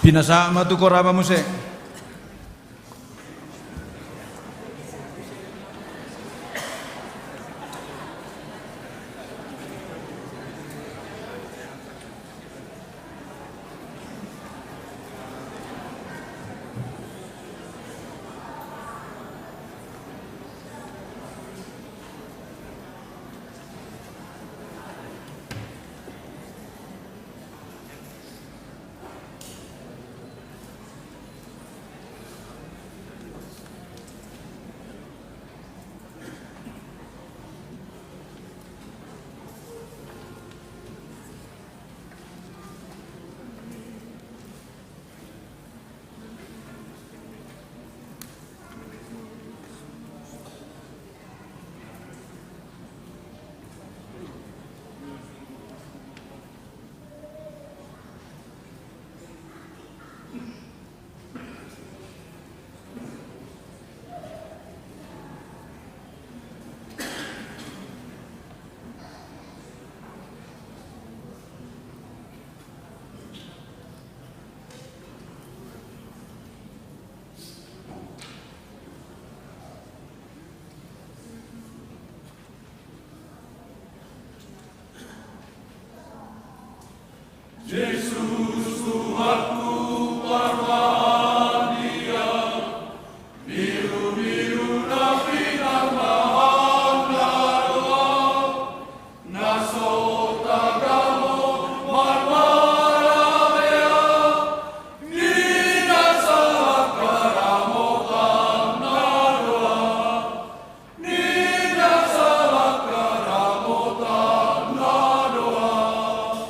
Pinasahat ma tu korama muse. Jesus Tuhanku, parbadia, birubiru na pinarmahanna do Ahu, na so tagamon marmara be Ahu, di na salak haramotanna do Ahu.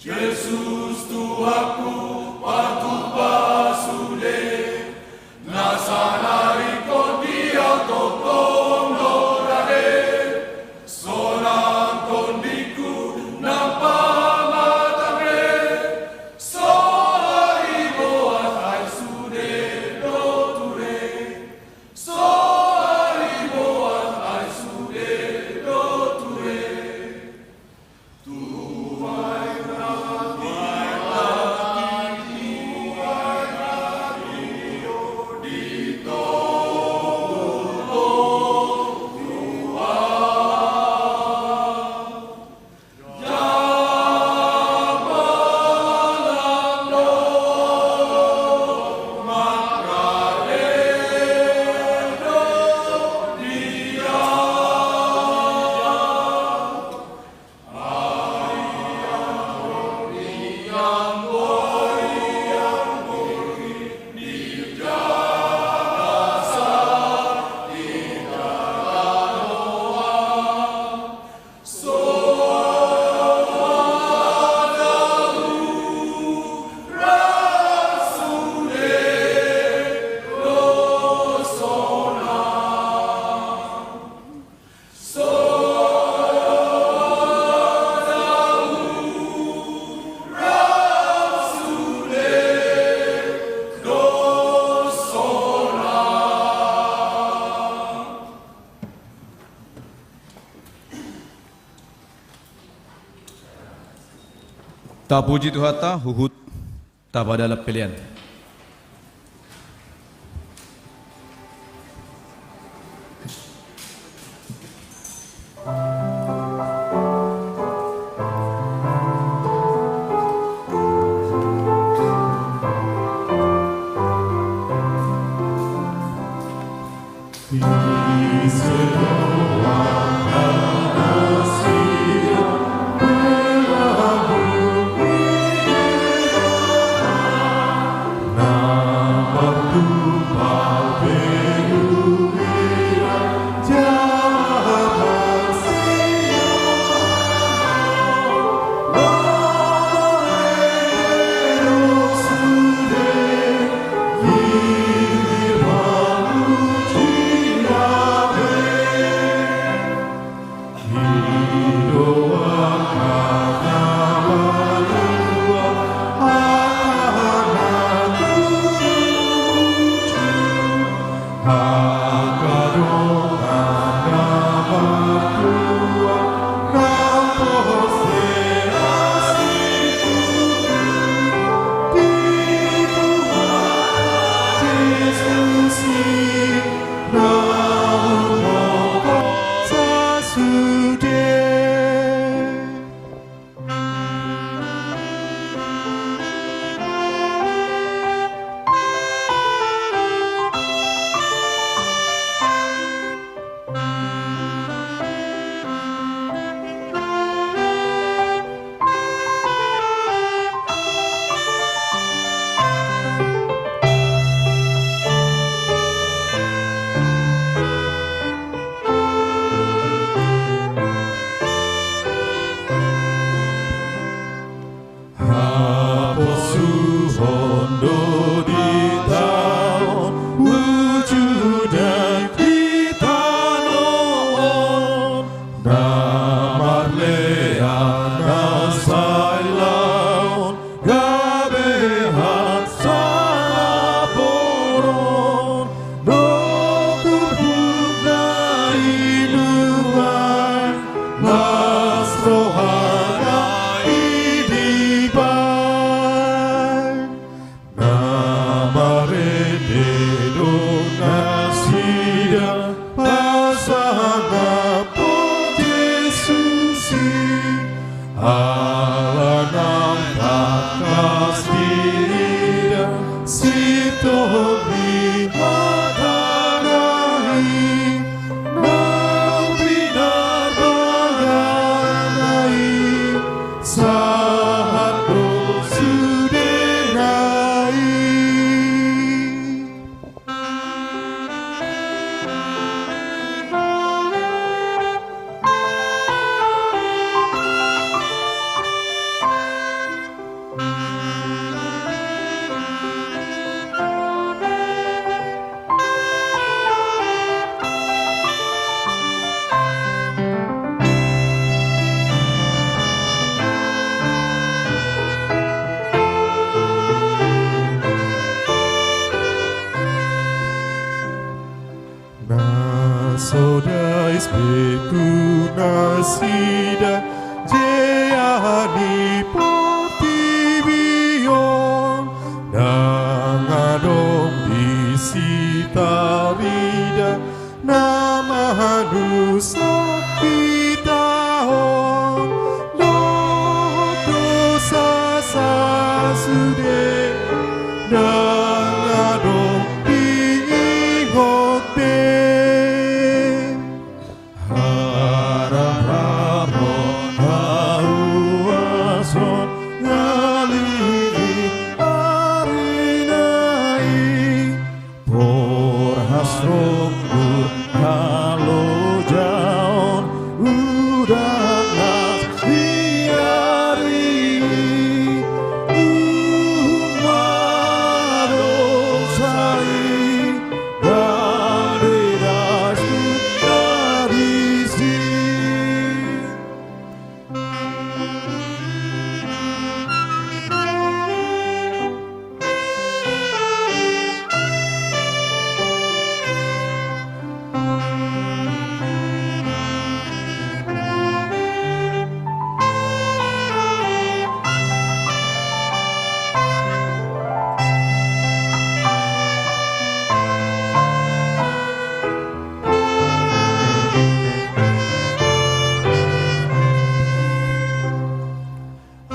Jesus Tuhanku, partupa sude, na sanari Ho di ahu tongtong do rade, sonang tondingku nang pamatangre, so hariboan aek sude do ture, so hariboan aek sude do ture. Tapuji Tuhanta, huhut tapadalan pelean. Sida jea ni portibi on, ndang adong disi tarida na manusahon hita on, dohot dosa sasude ndang adong diingot be. Harap-harap on, hauason, ngalili ari nai, porhas ronggur halojaon, udan las di ari i, uhum ma dosa i,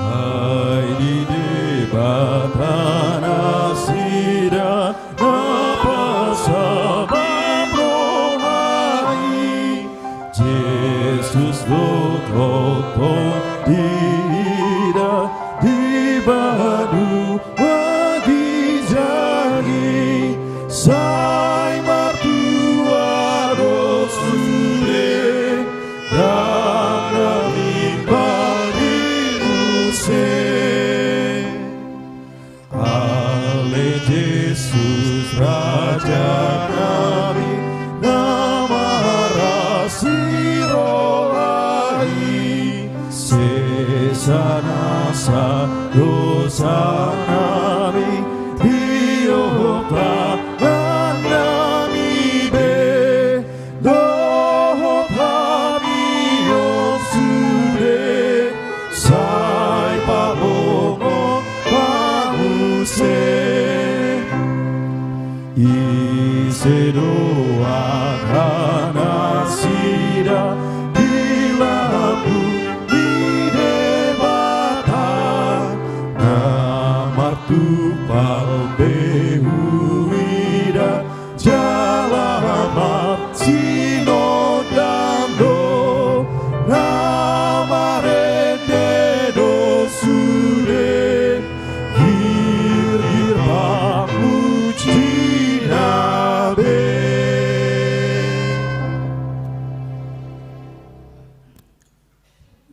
Ai di Debata nasida na pasahat roha i, Jesus do tongtong diida di banua ginjang i, sai martua do sude, ndang na mimbal di muse. Ale Jesus Rajanami, na marasi roha i, sesa nasa dosanami, didok tangannami be, dohot hami on sude, sai pabongot ma muse. Ise do angka nasida di lambung ni Debata, na martumpal be huida, jala marsinondang do, na marende do sude, girgir pamujina be.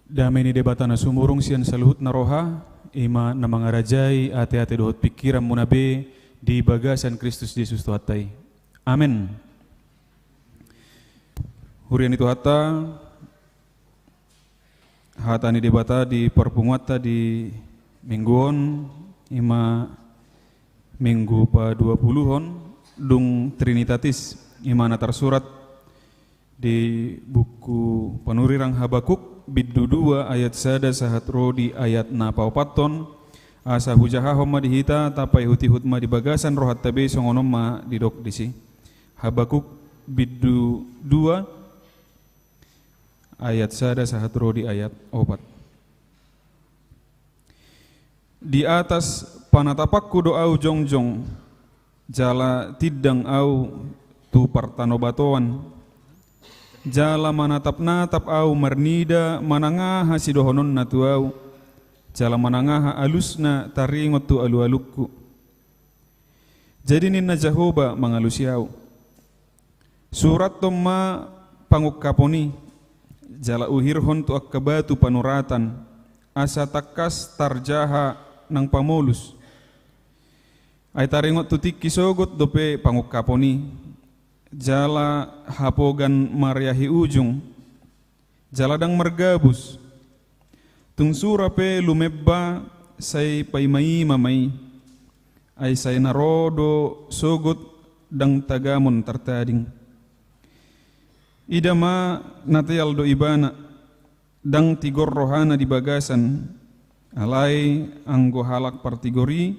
Dame ni Debata na sumurung sian saluhutna roha, i ma na mangarajai ateate dohot pingkiranmuna be di bagasan Kristus Jesus Tuhanta i. Amen. Huria ni Tuhanta, hata ni Debata di parpunguanta di minggu on, i ma minggu paduapuluhon, dung Trinitatis, i ma na tarsurat di buku panurirang Habakuk, bindu dua ayat sada sahat ro di ayat na paopathon, asa hujahahon ma di hita, tapaihutihut ma di bagasan rohanta be, songon on ma didok disi. Habakuk bindu dua ayat sada sahat ro di ayat opat. Di atas panatapanku do ahu jongjong, jala tindang ahu tu partanobatoan, jala manatapnatap ahu marnida manang aha sidohononna tu ahu, jala manang aha alusna taringot tu alualungku. Jadi ninna Jahowa mangalusi ahu: Surathon ma pangungkapon i, jala uhirhon tu angka batu panuratan, asa tangkas tarjaha nang pamolus. Ai taringot tu tingki sogot dope pangungkapon i, jala hapogan mareahi ujung, jala ndang margabus. Tung sura pe lumemba sai paimaima ma i, ai sai na ro do sogot ndang tagamon tartading. Ida ma, na teal do ibana, Ndang tigor rohana di bagasan, alai anggo halak partigor i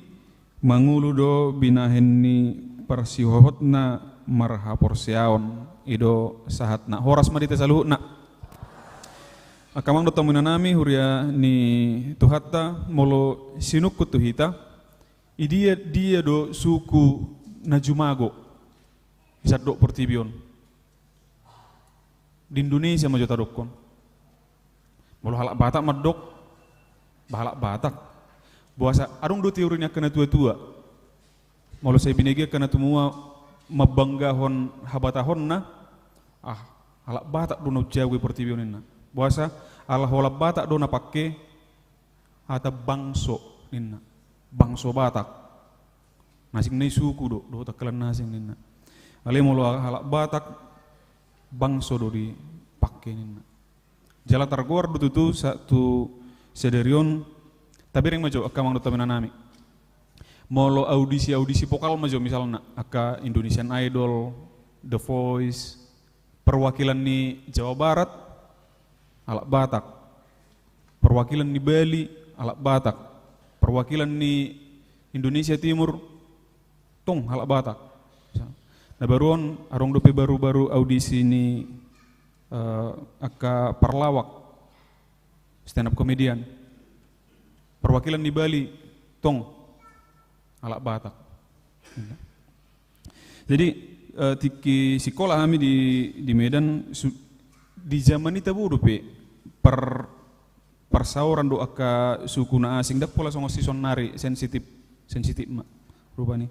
mangolu do binahen ni parsihohotna marhaporseaon. I do sahatna. Horas ma di hita saluhutna. Angka amang dohot hamu inanami, huria ni Tuhanta, molo sinungkun tu hita, i dia, dia do suku na jumago di sandok portibi on? Di Indonesia ma jo tadokkon. Molo halak Batak mandok, ba halak Batak. Boasa adong do teori ni angka na tua-tua. Molo sai binege angka na tumua mambanggahon habatahonna, ah, halak Batak do na umjago i portibi on ninna. Boasa, ala holan Batak do na pangke hata bangso ninna. Bangso Batak. Na asing na i suku do, dohot angka na asing ninna. Alai molo halak Batak, bangso do dipangke ninna. Jala targoar do tutu sa-, tu sadari on, tabereng ma jo angka amang dohot hamu inanami. Molo audisi-audisi vokal ma jo misalna, angka Indonesian Idol, The Voice, perwakilan ni Jawa Barat, halak Batak. Perwakilan ni Bali, halak Batak. Perwakilan ni Indonesia Timur, tong halak Batak. Na baru on, adong dope baru-baru audisi ni, eh, angka parlawak, stand up comedian. Perwakilan ni Bali, tong halak Batak. Jadi, eh, tingki sikola hami di, di Medan, su-, di zaman i tabo dope par-, parsaoran dohot angka suku na asing, ndang pola songon sisonari sensitif, sensitif ma rupani.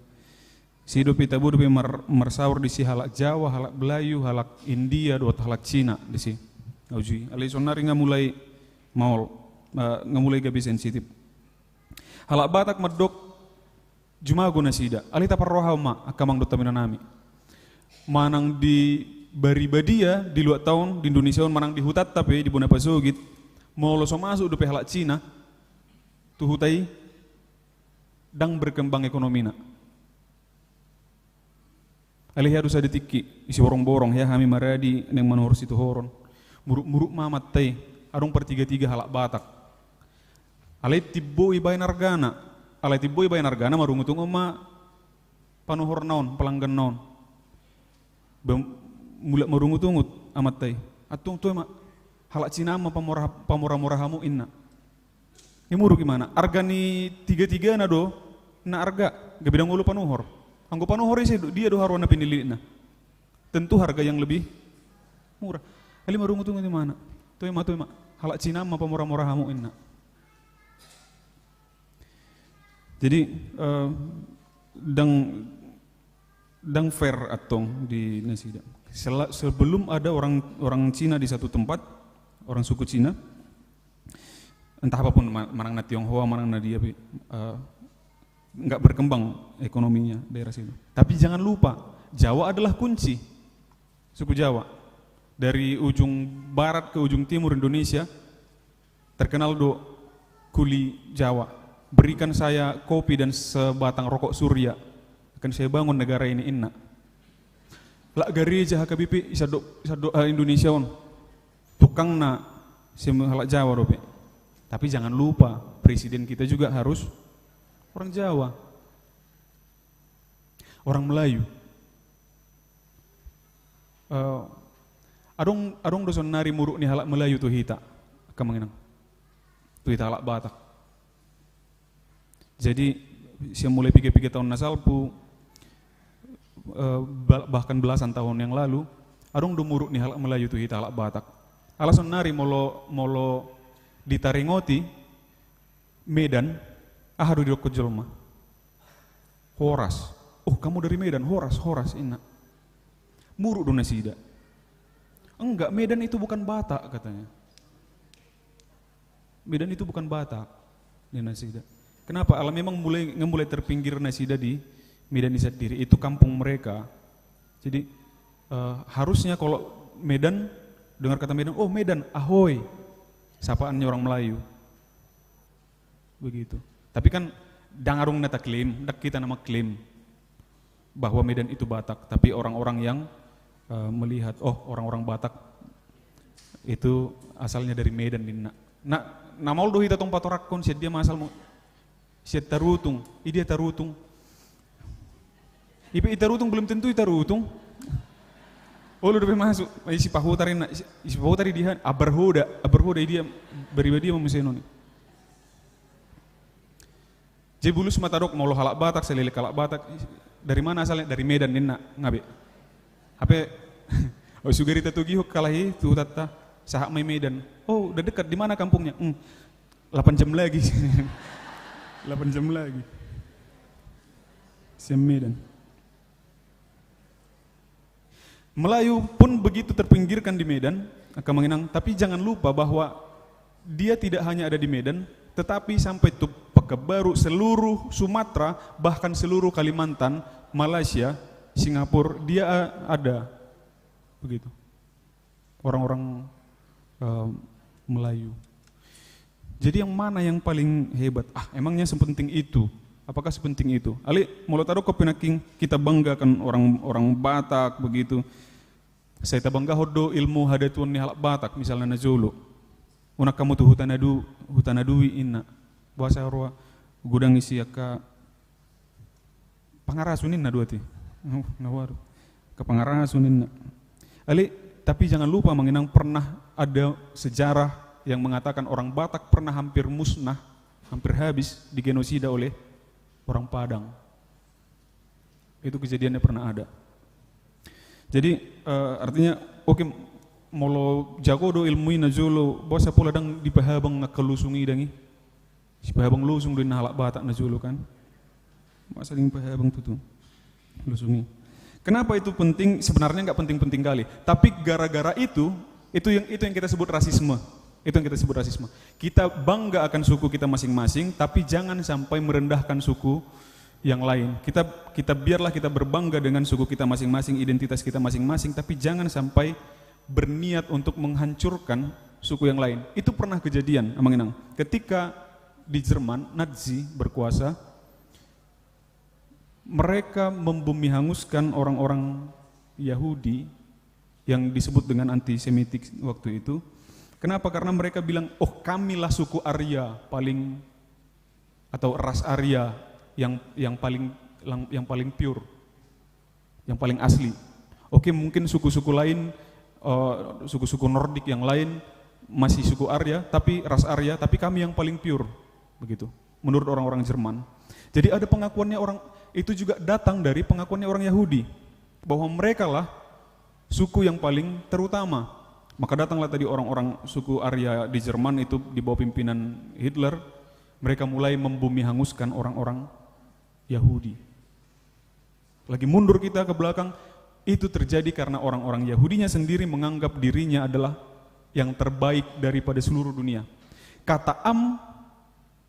Si dope tabo dope mar-, marsaor disi halak Jawa, halak Melayu, halak India, dohot halak Cina disi. Aujui. Alai sonari nga mulai maol, eh, nga mulai gabe sensitif. Halak Batak mandok, jumago nasida. Alai taparrohahon ma, angka amang dohot hamu inanami. Manang di baribadia, di luat taon, di Indonesia on, manang di hutanta pe, di bona pasogit, molo so masuk dope halak Cina tu huta i, ndang berkembang ekonomina. Alai hea do sada tingki, i Siborongborong, hea hami maradi naeng manuhor situhoron. Muruk-muruk ma amanta i, adong partiga-tiga halak Batak. Alai timbo ibaen argana, alai timbo ibaen argana marungutungut ma panuhorna on, pelangganna on. Bam-, mulak marungutungut amanta i. Antong toe ma, halak Cina ma pamora-, pamora-mora hamu inna. Imuruk imana, arga ni tiga-tigana do, na arga, gabe ndang olo panuhor. Anggo panuhor ise do, dia do haroa na pinillitna. Tentu harga yang lebih murah. Alai marungutungut imana. Toe ma, toe ma, halak Cina ma pamora-mora hamu inna. Jadi, eh, ndang, ndang fair antong di nasida. Sela-, sebelum ada orang, orang Cina di satu tempat, orang suku Cina, entah apapun, ma-, manang na Tionghoa, manang na dia pe, eh, nggak berkembang ekonominya daerah situ. Tapi jangan lupa, Jawa adalah kunci. Suku Jawa. Dari ujung barat ke ujung timur Indonesia, terkenal do kuli Jawa. Berikan saya kopi dan sebatang rokok Surya, akan saya bangun negara ini, inna. Lak gareja H K B P, i sandok, i sandok, eh, Indonesia on. Tukangna si halak Jawa dope. Tapi jangan lupa, presiden kita juga harus orang Jawa. Orang Melayu. Eh, adong, adong do sonari muruk ni halak Melayu tu hita, angka amang inang. Tu hita halak Batak. Jadi, sian mulai piga-piga taon na salpu, eh, ba-, bahkan belasan tahun yang lalu, adong do muruk ni halak Melayu tu hita halak Batak. Ala sonari molo, molo ditaringoti Medan, aha do didokkon jolma? Horas. "Oh, kamu dari Medan, horas, horas," inna. Muruk do nasida. "Enggak, Medan itu bukan Batak," katanya. "Medan itu bukan Batak," ninna nasida. Kenapa? Ala memang mulai, mulai terpinggir nasida di Medan i sandiri. Itu kampung mereka. Jadi, eh, harusnya kalau Medan, dengar kata Medan, "Oh, Medan, ahoy." Sapaannya orang Melayu. Begitu. Tapi kan, ndang adong na taklaim, ndang kita na mengklaim bahwa Medan itu Batak, tapi orang-orang yang, eh, melihat, oh, orang-orang Batak, Itu asalnya dari Medan ninna. Na, na maol do hita tong patorangkon sian dia ma asal mu. Sian Tarutung, i dia Tarutung. I pe i Tarutung belum tentu i Tarutung. Olo dope masuk, i Sipahutar ninna, i Sipahutar i dia, Ambarhoda, Ambarhoda i dia, bariba dia ma muse noni. Jadi bulus ma tadok molo halak Batak, saleleng halak Batak, dari mana asalnya? Dari Medan ninna, nga be. Hape, o sugari tatogihon halak i tu hutanta, sahat ma i Medan. Oh, udah dekat, di mana kampungnya? Hmm, delapan jam lagi. Delapan jam lagi. Sian Medan. Melayu pun begitu terpinggirkan di Medan, angka amang inang, tapi jangan lupa bahwa dia tidak hanya ada di Medan, tetapi sampai tu Pekanbaru, seluruh Sumatera, bahkan seluruh Kalimantan, Malaysia, Singapura, dia a-, ada. Begitu. Orang-orang, eh, Melayu. Jadi yang mana yang paling hebat? Ah, emangnya sepenting itu? Apakah sepenting itu? Alai, molo tadok pe nangkin kita banggakan orang, orang Batak begitu. Sai tabanggahon do ilmu hadatuon ni halak Batak, misalna najolo. Unang hamu tu Huta Nadu-, Huta Nadui ninna. Boasa roa godang isi angka pangarasu ninna do ate. Oh, na waru. Angka pangarasu ninna. Alai, tapi jangan lupa amang inang, pernah ada sejarah yang mengatakan orang Batak pernah hampir musnah, hampir habis, digenosida oleh orang Padang. Itu kejadiannya pernah ada. Jadi, eh, artinya, oke, molo jago do ilmu i najolo, boasa pola ndang dipahabang angka lusung i dang i? Sipahabang lusung do ninna halak Batak najolo kan. Masa dipahabang tutu lusung i. Kenapa itu penting? Sebenarnya nggak penting-penting kali. Tapi gara-gara itu, itu yang, itu yang kita sebut rasisme. Itu yang kita sebut rasisme. Kita bangga akan suku kita masing-masing, tapi jangan sampai merendahkan suku yang lain. Kita, kita biarlah kita berbangga dengan suku kita masing-masing, identitas kita masing-masing, tapi jangan sampai berniat untuk menghancurkan suku yang lain. Itu pernah kejadian, amang inang. Ketika di Jerman, Nazi berkuasa, mereka membumihanguskan orang-orang Yahudi yang disebut dengan antisemitik waktu itu. Kenapa? Karena mereka bilang, "Oh, kamilah suku Arya paling, atau ras Arya yang, yang paling, yang paling pure, yang paling asli. Oke, mungkin suku-suku lain, eh, suku-suku Nordik yang lain masih suku Arya, tapi ras Arya, tapi kami yang paling pure." Begitu. Menurut orang-orang Jerman. Jadi ada pengakuannya orang, itu juga datang dari pengakuannya orang Yahudi, bahwa merekalah suku yang paling terutama. Maka datanglah tadi orang-orang suku Arya di Jerman itu di bawah pimpinan Hitler, mereka mulai membumihanguskan orang-orang Yahudi. Lagi mundur kita ke belakang, itu terjadi karena orang-orang Yahudinya sendiri menganggap dirinya adalah yang terbaik daripada seluruh dunia. Kata am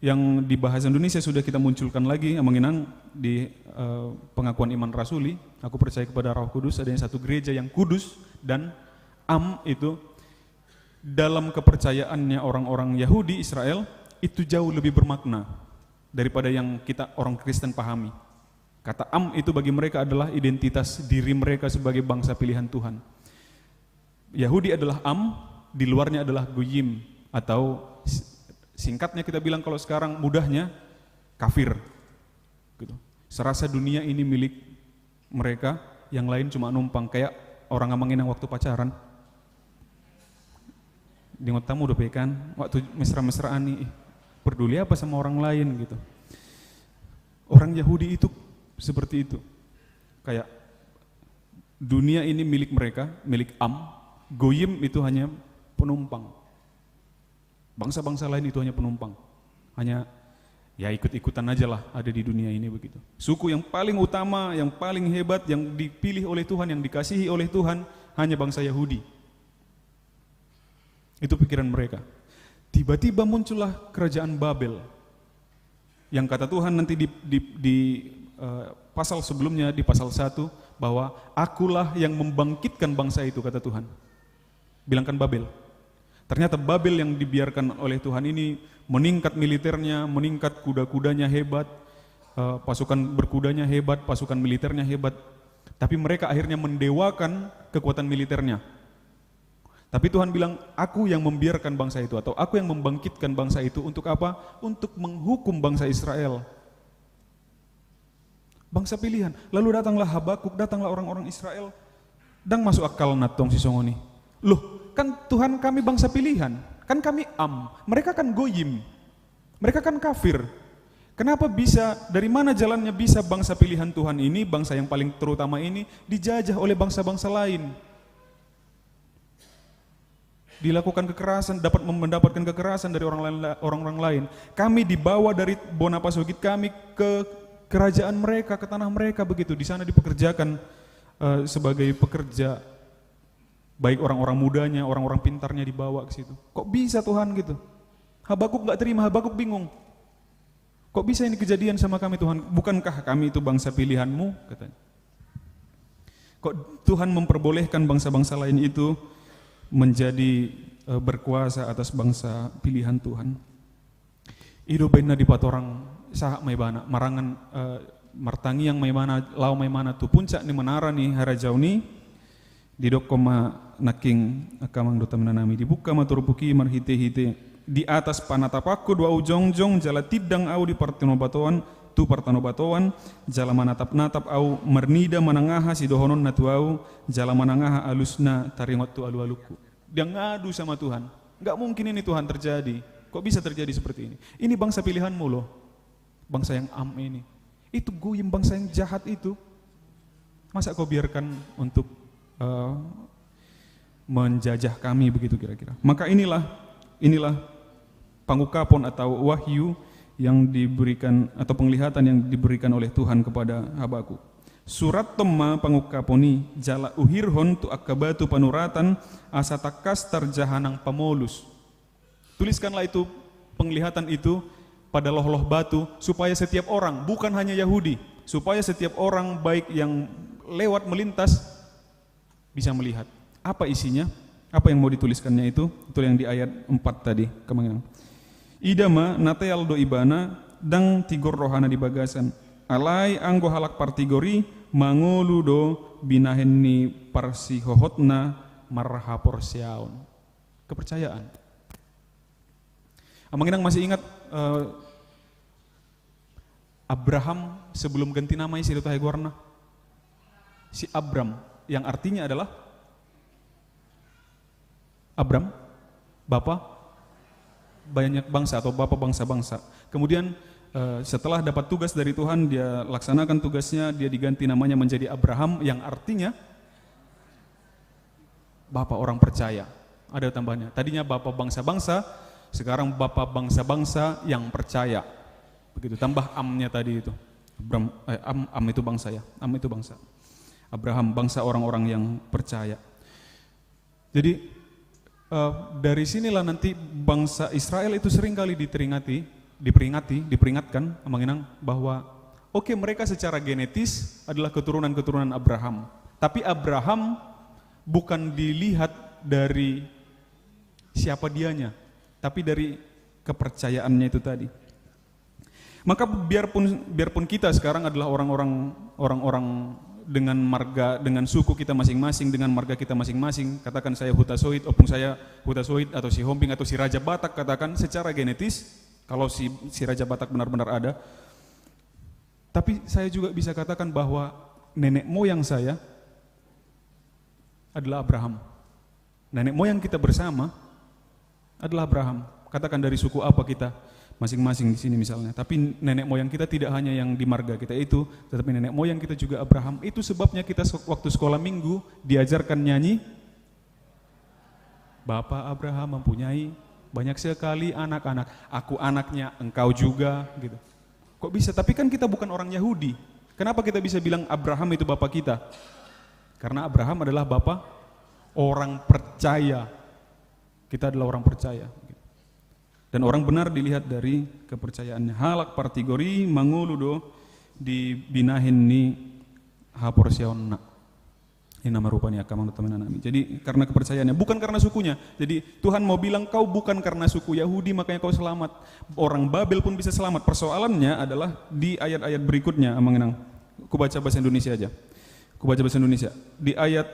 yang di bahasa Indonesia sudah kita munculkan lagi, amang inang, di, eh, pengakuan iman rasuli, aku percaya kepada Roh Kudus, adanya satu gereja yang kudus, dan am itu dalam kepercayaannya orang-orang Yahudi Israel itu jauh lebih bermakna daripada yang kita orang Kristen pahami. Kata am itu bagi mereka adalah identitas diri mereka sebagai bangsa pilihan Tuhan. Yahudi adalah am, di luarnya adalah goyim, atau s-, singkatnya kita bilang kalau sekarang mudahnya kafir. Gitu. Serasa dunia ini milik mereka, yang lain cuma numpang, kayak orang amang inang waktu pacaran. Diingot hamu dope kan, waktu mesra-mesraan nih, ih, peduli apa sama orang lain gitu. Orang Yahudi itu seperti itu. Kayak dunia ini milik mereka, milik am, goyim itu hanya penumpang. Bangsa-bangsa lain itu hanya penumpang. Hanya, ya, ikut-ikutan aja lah ada di dunia ini begitu. Suku yang paling utama, yang paling hebat, yang dipilih oleh Tuhan, yang dikasihi oleh Tuhan, hanya bangsa Yahudi. Itu pikiran mereka. Tiba-tiba muncullah kerajaan Babel. Yang kata Tuhan nanti di, di, di, eh, pasal sebelumnya, di pasal satu, bahwa "Akulah yang membangkitkan bangsa itu," kata Tuhan. Bilangkan Babel. Ternyata Babel yang dibiarkan oleh Tuhan ini meningkat militernya, meningkat, kuda-kudanya hebat, eh, pasukan berkudanya hebat, pasukan militernya hebat. Tapi mereka akhirnya mendewakan kekuatan militernya. Tapi Tuhan bilang, "Aku yang membiarkan bangsa itu, atau Aku yang membangkitkan bangsa itu." Untuk apa? Untuk menghukum bangsa Israel. Bangsa pilihan. Lalu datanglah Habakuk, datanglah orang-orang Israel. Ndang masuk akal na tong si songon i. "Loh, kan Tuhan kami bangsa pilihan. Kan kami Am. Mereka kan Goyim. Mereka kan kafir. Kenapa bisa, dari mana jalannya bisa bangsa pilihan Tuhan ini, bangsa yang paling terutama ini, dijajah oleh bangsa-bangsa lain?" Dilakukan kekerasan, dapat mem-, mendapatkan kekerasan dari orang lain, orang-orang lain. Kami dibawa dari bona pasogit kami ke kerajaan mereka, ke tanah mereka begitu. Di sana dipekerjakan, eh, sebagai pekerja, baik orang-orang mudanya, orang-orang pintarnya dibawa ke situ. Kok bisa Tuhan gitu? Habakuk nggak terima, Habakuk bingung. "Kok bisa ini kejadian sama kami, Tuhan? Bukankah kami itu bangsa pilihan-Mu?" katanya. "Kok Tuhan memperbolehkan bangsa-bangsa lain itu menjadi, eh, berkuasa atas bangsa pilihan Tuhan?" I do baen na dipatorang sahat ma ibana, marangan, eh, martangiang ma ibana, laho ma ibana tu puncak ni menara ni harajaon i, Didokkon ma nangkin angka amang dohot inang nami, dibuka ma turpuk i marhite-hite, di atas panatapanku do ahu jongjong, jala tindang ahu di partanobatoan, tu partanobatoan, jala manatap-natap ahu marnida manang aha sidohononna tu ahu, jala manang aha alusna taringot tu alu-alungku. Dia ngadu sama Tuhan. Nggak mungkin ini Tuhan terjadi. Kok bisa terjadi seperti ini? Ini bangsa pilihan-Mu loh. Bangsa yang Am ini. Itu Goyim, bangsa yang jahat itu. Masa Kau biarkan untuk, eh, menjajah kami begitu kira-kira? Maka inilah, inilah pangungkapon atau wahyu yang diberikan, atau penglihatan yang diberikan oleh Tuhan kepada Habakuk. Surathon ma pangungkapon i, jala uhirhon tu angka batu panuratan, asa tangkas tarjaha nang pamolus. Tuliskanlah itu, penglihatan itu, pada lohloh batu, supaya setiap orang, bukan hanya Yahudi, supaya setiap orang, baik yang lewat melintas, bisa melihat. Apa isinya? Apa yang mau dituliskannya itu? Itu yang di ayat empat tadi, angka amang inang. Ida ma, na teal do ibana, ndang tigor rohana di bagasan. Alai anggo halak partigor i, mangolu do binahen ni parsihohotna marhaporseaon. Kepercayaan. Amang inang masih ingat, eh, Abraham sebelum ganti nama i, si do tahe goarna? Si Abram, yang artinya adalah Abram, bapa banyak bangsa atau bapa bangsa-bangsa. Kemudian, eh, setelah dapat tugas dari Tuhan, dia laksanakan tugasnya, dia diganti namanya menjadi Abraham, yang artinya bapa orang percaya. Ada tambahnya. Tadinya bapa bangsa-bangsa, sekarang bapa bangsa-bangsa yang percaya. Begitu, tambah amnya tadi itu. Abram, eh, am, am itu bangsa ya, am itu bangsa. Abraham, bangsa orang-orang yang percaya. Jadi, eh, dari sinilah nanti bangsa Israel itu sering kali diteringati, diperingati, diperingatkan, amang inang, bahwa, oke, mereka secara genetis adalah keturunan-keturunan Abraham. Tapi Abraham bukan dilihat dari siapa dianya, tapi dari kepercayaannya itu tadi. Maka biarpun, biarpun kita sekarang adalah orang-orang, orang-orang dengan marga, dengan suku kita masing-masing, dengan marga kita masing-masing, katakan saya Hutasoit, opung saya Hutasoit, atau Sihombing, atau si Raja Batak, katakan secara genetis, kalau si, si Raja Batak benar-benar ada, tapi saya juga bisa katakan bahwa nenek moyang saya adalah Abraham. Nenek moyang kita bersama adalah Abraham. Katakan dari suku apa kita masing-masing di sini misalnya. Tapi nenek moyang kita tidak hanya yang di marga kita itu, tetapi nenek moyang kita juga Abraham. Itu sebabnya kita se-, waktu sekolah minggu diajarkan nyanyi, "Bapa Abraham mempunyai banyak sekali anak-anak. Aku anaknya, engkau juga," gitu. Kok bisa? Tapi kan kita bukan orang Yahudi. Kenapa kita bisa bilang Abraham itu bapa kita? Karena Abraham adalah bapa orang percaya. Kita adalah orang percaya. Dan orang benar dilihat dari kepercayaannya. Halak partigor i mangolu do di binahen ni haporseaonna. Ini nama rupanya, angka amang dohot inang nami. Jadi, karena kepercayaannya, bukan karena sukunya. Jadi, Tuhan mau bilang, "Kau bukan karena suku Yahudi, makanya kau selamat. Orang Babel pun bisa selamat." Persoalannya adalah di ayat-ayat berikutnya, amang inang. Ku baca bahasa Indonesia aja. Ku baca bahasa Indonesia. Di ayat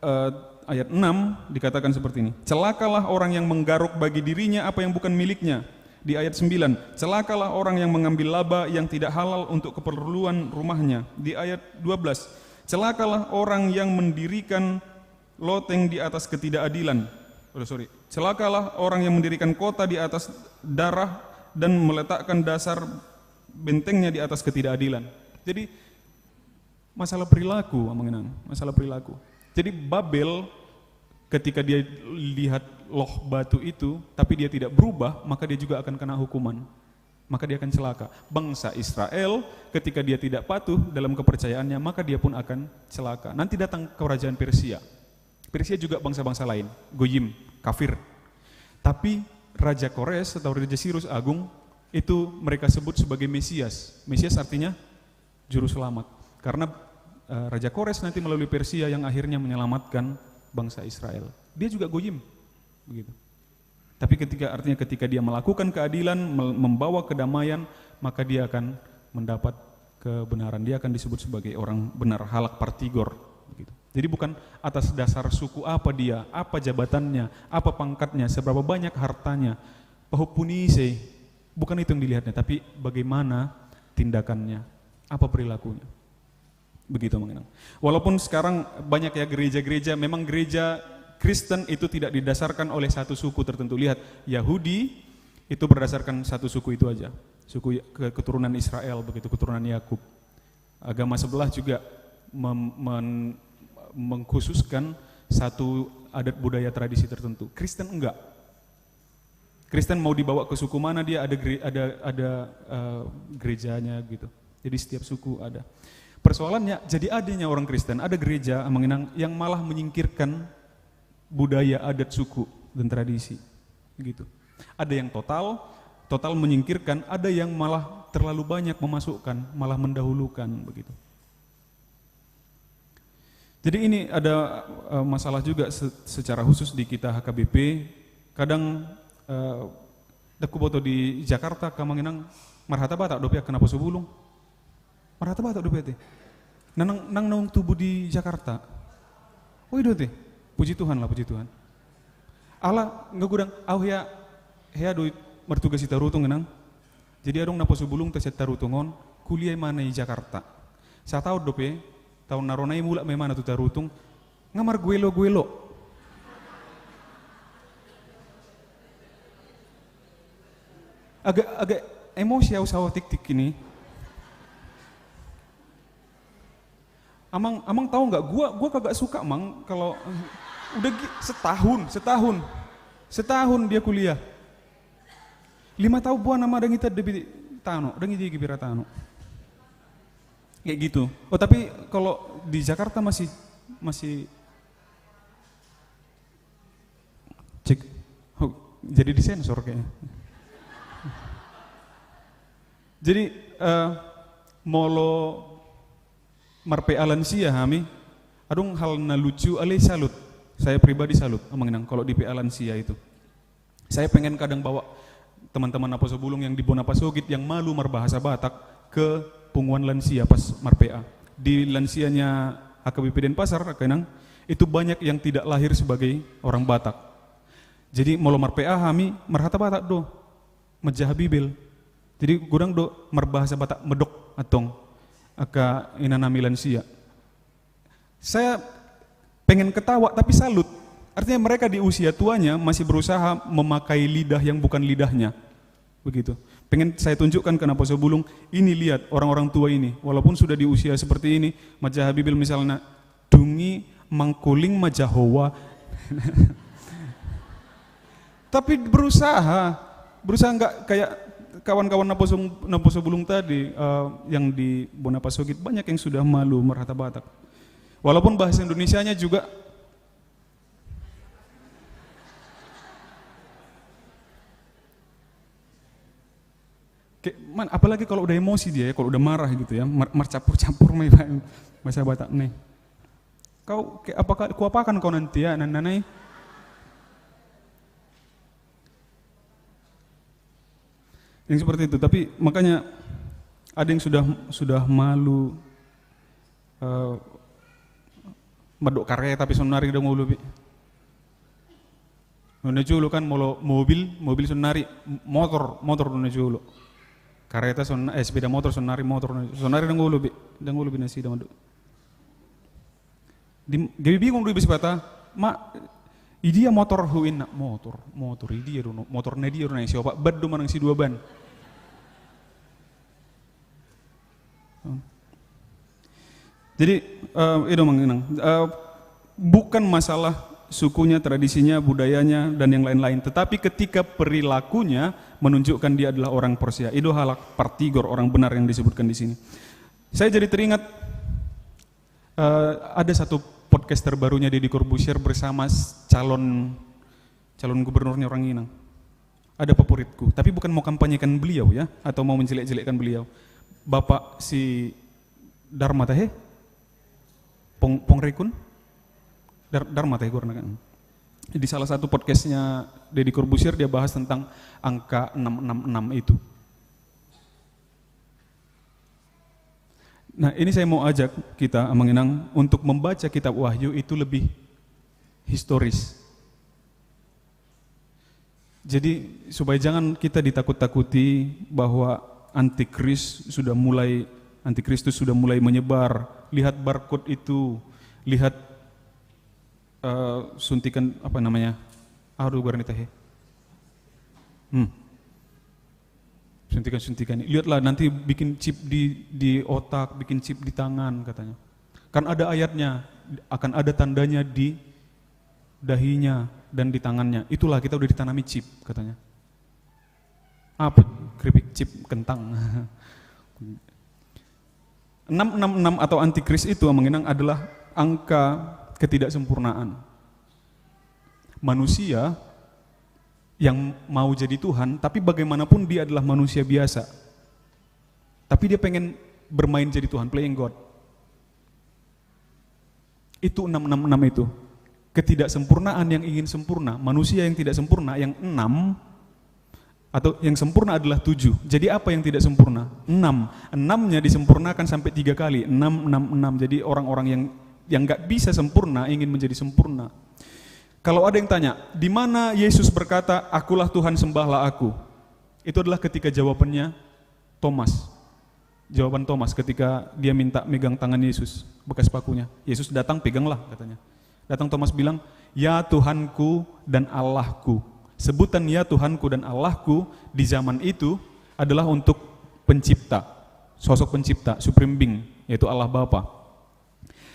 eh, ayat enam dikatakan seperti ini. "Celakalah orang yang menggaruk bagi dirinya apa yang bukan miliknya." Di ayat sembilan, "Celakalah orang yang mengambil laba yang tidak halal untuk keperluan rumahnya." Di ayat dua belas, "Celakalah orang yang mendirikan loteng di atas ketidakadilan." Oh, sorry. "Celakalah orang yang mendirikan kota di atas darah dan meletakkan dasar bentengnya di atas ketidakadilan." Jadi, masalah perilaku, Amang Inang, masalah perilaku. Jadi Babel, ketika dia lihat loh batu itu, tapi dia tidak berubah, maka dia juga akan kena hukuman. Maka dia akan celaka. Bangsa Israel, ketika dia tidak patuh dalam kepercayaannya, maka dia pun akan celaka. Nanti datang kerajaan Persia. Persia juga bangsa-bangsa lain, goyim, kafir. Tapi Raja Kores atau Raja Sirus Agung itu mereka sebut sebagai Mesias. Mesias artinya juru selamat. Karena, eh, Raja Kores nanti melalui Persia yang akhirnya menyelamatkan bangsa Israel. Dia juga goyim, begitu. Tapi ketika, artinya ketika dia melakukan keadilan, mel-, membawa kedamaian, maka dia akan mendapat kebenaran. Dia akan disebut sebagai orang benar, halak partigor, begitu. Jadi bukan atas dasar suku apa dia, apa jabatannya, apa pangkatnya, seberapa banyak hartanya, pahompu ni ise, bukan itu yang dilihatnya, tapi bagaimana tindakannya, apa perilakunya. Begitu, Amang Inang. Walaupun sekarang banyak ya gereja-gereja, memang gereja Kristen itu tidak didasarkan oleh satu suku tertentu. Lihat, Yahudi itu berdasarkan satu suku itu aja. Suku Ya-, ke-, keturunan Israel, begitu, keturunan Yakub. Agama sebelah juga mem-, men-, mengkhususkan satu adat budaya tradisi tertentu. Kristen enggak. Kristen mau dibawa ke suku mana dia ada gere-, ada, ada, eh, gerejanya gitu. Jadi setiap suku ada. Persoalannya, jadi adanya orang Kristen, ada gereja, Amang Inang, yang malah menyingkirkan budaya adat suku dan tradisi. Gitu. Ada yang total, total menyingkirkan, ada yang malah terlalu banyak memasukkan, malah mendahulukan begitu. Jadi ini ada, eh, masalah juga se-, secara khusus di kita H K B P. Kadang, eh, dang huboto di Jakarta, Amang Inang, marhata Batak dope angka naposo bulung. Marhata Batak dope ate. Nang, nang, nang naung tubu di Jakarta. Oi do ate. Puji Tuhan lah, puji Tuhan. Ala, nga godang, au hea, hea do martugas i Tarutung, Inang. Jadi adong naposo bulungta sian Tarutung on, kuliah imana i Jakarta. Sataon dope, taon na ro nai mulak ma imana tu Tarutung, nga marguelo-guelo. Agak, agak emosi au saotik-tik ini. Amang, amang tahu nggak? Gua, gua kagak suka, Mang, kalau udah gi-, setahun, setahun, setahun dia kuliah. Lima tahun buana ma dang i taddapi tano, dang i digi bira tano. Kayak gitu. Oh, tapi kalau di Jakarta masih, masih cek. Oh, jadi disensor kayaknya. Jadi, eh, molo mar-P A lansia hami, adong hal na lucu, alai salut. Saya pribadi salut, Amang Inang, kalau di-P A lansia itu. Saya pengen kadang bawa teman-teman naposo bulung yang di Bona Pasogit yang malu marbahasa Batak ke punguan lansia pas mar-P A. Di lansianya H K B P Denpasar, Amang Inang, itu banyak yang tidak lahir sebagai orang Batak. Jadi molo mar-P A hami marhata Batak do, manjaha Bibel. Jadi godang do marbahasa Batak medok antong angka inanami lansia. Saya pengen ketawa tapi salut. Artinya mereka di usia tuanya masih berusaha memakai lidah yang bukan lidahnya. Begitu. Pengen saya tunjukkan ke naposo bulung, ini lihat orang-orang tua ini. Walaupun sudah di usia seperti ini, manjaha Bibel misalnya, "Dung i mangkuling ma jahowa." Tapi berusaha, berusaha nggak kayak kawan-kawan naposo, naposo bulung tadi, eh, yang di Bona Pasogit, banyak yang sudah malu marhata Batak. Walaupun bahasa Indonesianya juga kayak, man, apalagi kalau udah emosi dia ya, kalau udah marah gitu ya, mar-, marcampur-campur ma iba bahasa Batak nih. Kau kayak apa, kuapakan kau nanti ya, nan-, nanai. Yang seperti itu, tapi makanya ada yang sudah, sudah malu, eh, Mandok kareta pe sonari dang olo be. Na jolo kan molo mobil, mobil sonari, motor, motor do na jolo. Kareta sonna, eh, sepeda motor sonari, motor sonari dang olo be, dang olo be nasida mandok. Gabe bingung do iba sipata, ma, idia motor hu inna, motor, motor idia do, motor na dia do na isi opat ban do manang sidua ban. Jadi, eh, i do manang, eh, bukan masalah sukunya, tradisinya, budayanya, dan yang lain-lain. Tetapi ketika perilakunya menunjukkan dia adalah orang Persia. I do halak partigor, orang benar yang disebutkan di sini. Saya jadi teringat, eh, ada satu podcast terbarunya Deddy Corbuzier bersama calon, calon gubernurnya orang Minang. Ada favoritku, tapi bukan mau kampanyekan beliau ya, atau mau menjelek-jelekkan beliau. Bapak si Darma tahe? Pong, Pongrekun? Dar, Darma tahe goarna kan? Di salah satu podcastnya Deddy Corbuzier, dia bahas tentang angka enam enam enam itu. Nah, ini saya mau ajak kita, Amang Inang, untuk membaca kitab Wahyu itu lebih historis. Jadi, supaya jangan kita ditakut-takuti bahwa antikris sudah mulai, antikristus sudah mulai menyebar. Lihat barcode itu, lihat, eh, suntikan, apa namanya? Aduh, goarna tahe. Hmm. Suntikan-suntikan. Lihatlah, nanti bikin chip di, di otak, bikin chip di tangan, katanya. Kan ada ayatnya, akan ada tandanya di dahinya dan di tangannya. Itulah, kita udah ditanami chip, katanya. Apa? Keripik chip kentang. Enam enam enam atau antikris itu, Amang Inang, adalah angka ketidaksempurnaan. Manusia yang mau jadi Tuhan, tapi bagaimanapun dia adalah manusia biasa. Tapi dia pengen bermain jadi Tuhan, playing God. Itu enam enam enam itu. Ketidaksempurnaan yang ingin sempurna, manusia yang tidak sempurna, yang enam, atau yang sempurna adalah tujuh. Jadi apa yang tidak sempurna? Enam. Enamnya disempurnakan sampai tiga kali. Enam, enam, enam. Jadi orang-orang yang, yang nggak bisa sempurna ingin menjadi sempurna. Kalau ada yang tanya, "Di mana Yesus berkata, 'Akulah Tuhan, sembahlah Aku'?" Itu adalah ketika jawabannya Thomas. Jawaban Thomas ketika dia minta megang tangan Yesus, bekas pakunya. Yesus datang, "Peganglah," katanya. Datang Thomas bilang, "Ya Tuhanku dan Allahku." Sebutan "Ya Tuhanku dan Allahku" di zaman itu adalah untuk pencipta, sosok pencipta, supreme being, yaitu Allah Bapa.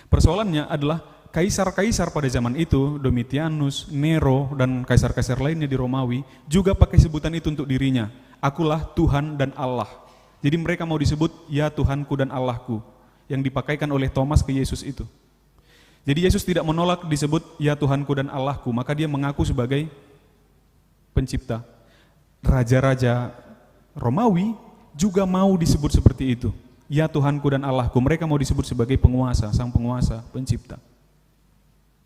Persoalannya adalah kaisar-kaisar pada zaman itu, Domitianus, Nero, dan kaisar-kaisar lainnya di Romawi juga pakai sebutan itu untuk dirinya. "Akulah Tuhan dan Allah." Jadi mereka mau disebut, "Ya Tuhanku dan Allahku," yang dipakaikan oleh Thomas ke Yesus itu. Jadi Yesus tidak menolak disebut, "Ya Tuhanku dan Allahku," maka dia mengaku sebagai pencipta. Raja-raja Romawi juga mau disebut seperti itu. "Ya Tuhanku dan Allahku," mereka mau disebut sebagai penguasa, sang penguasa, pencipta.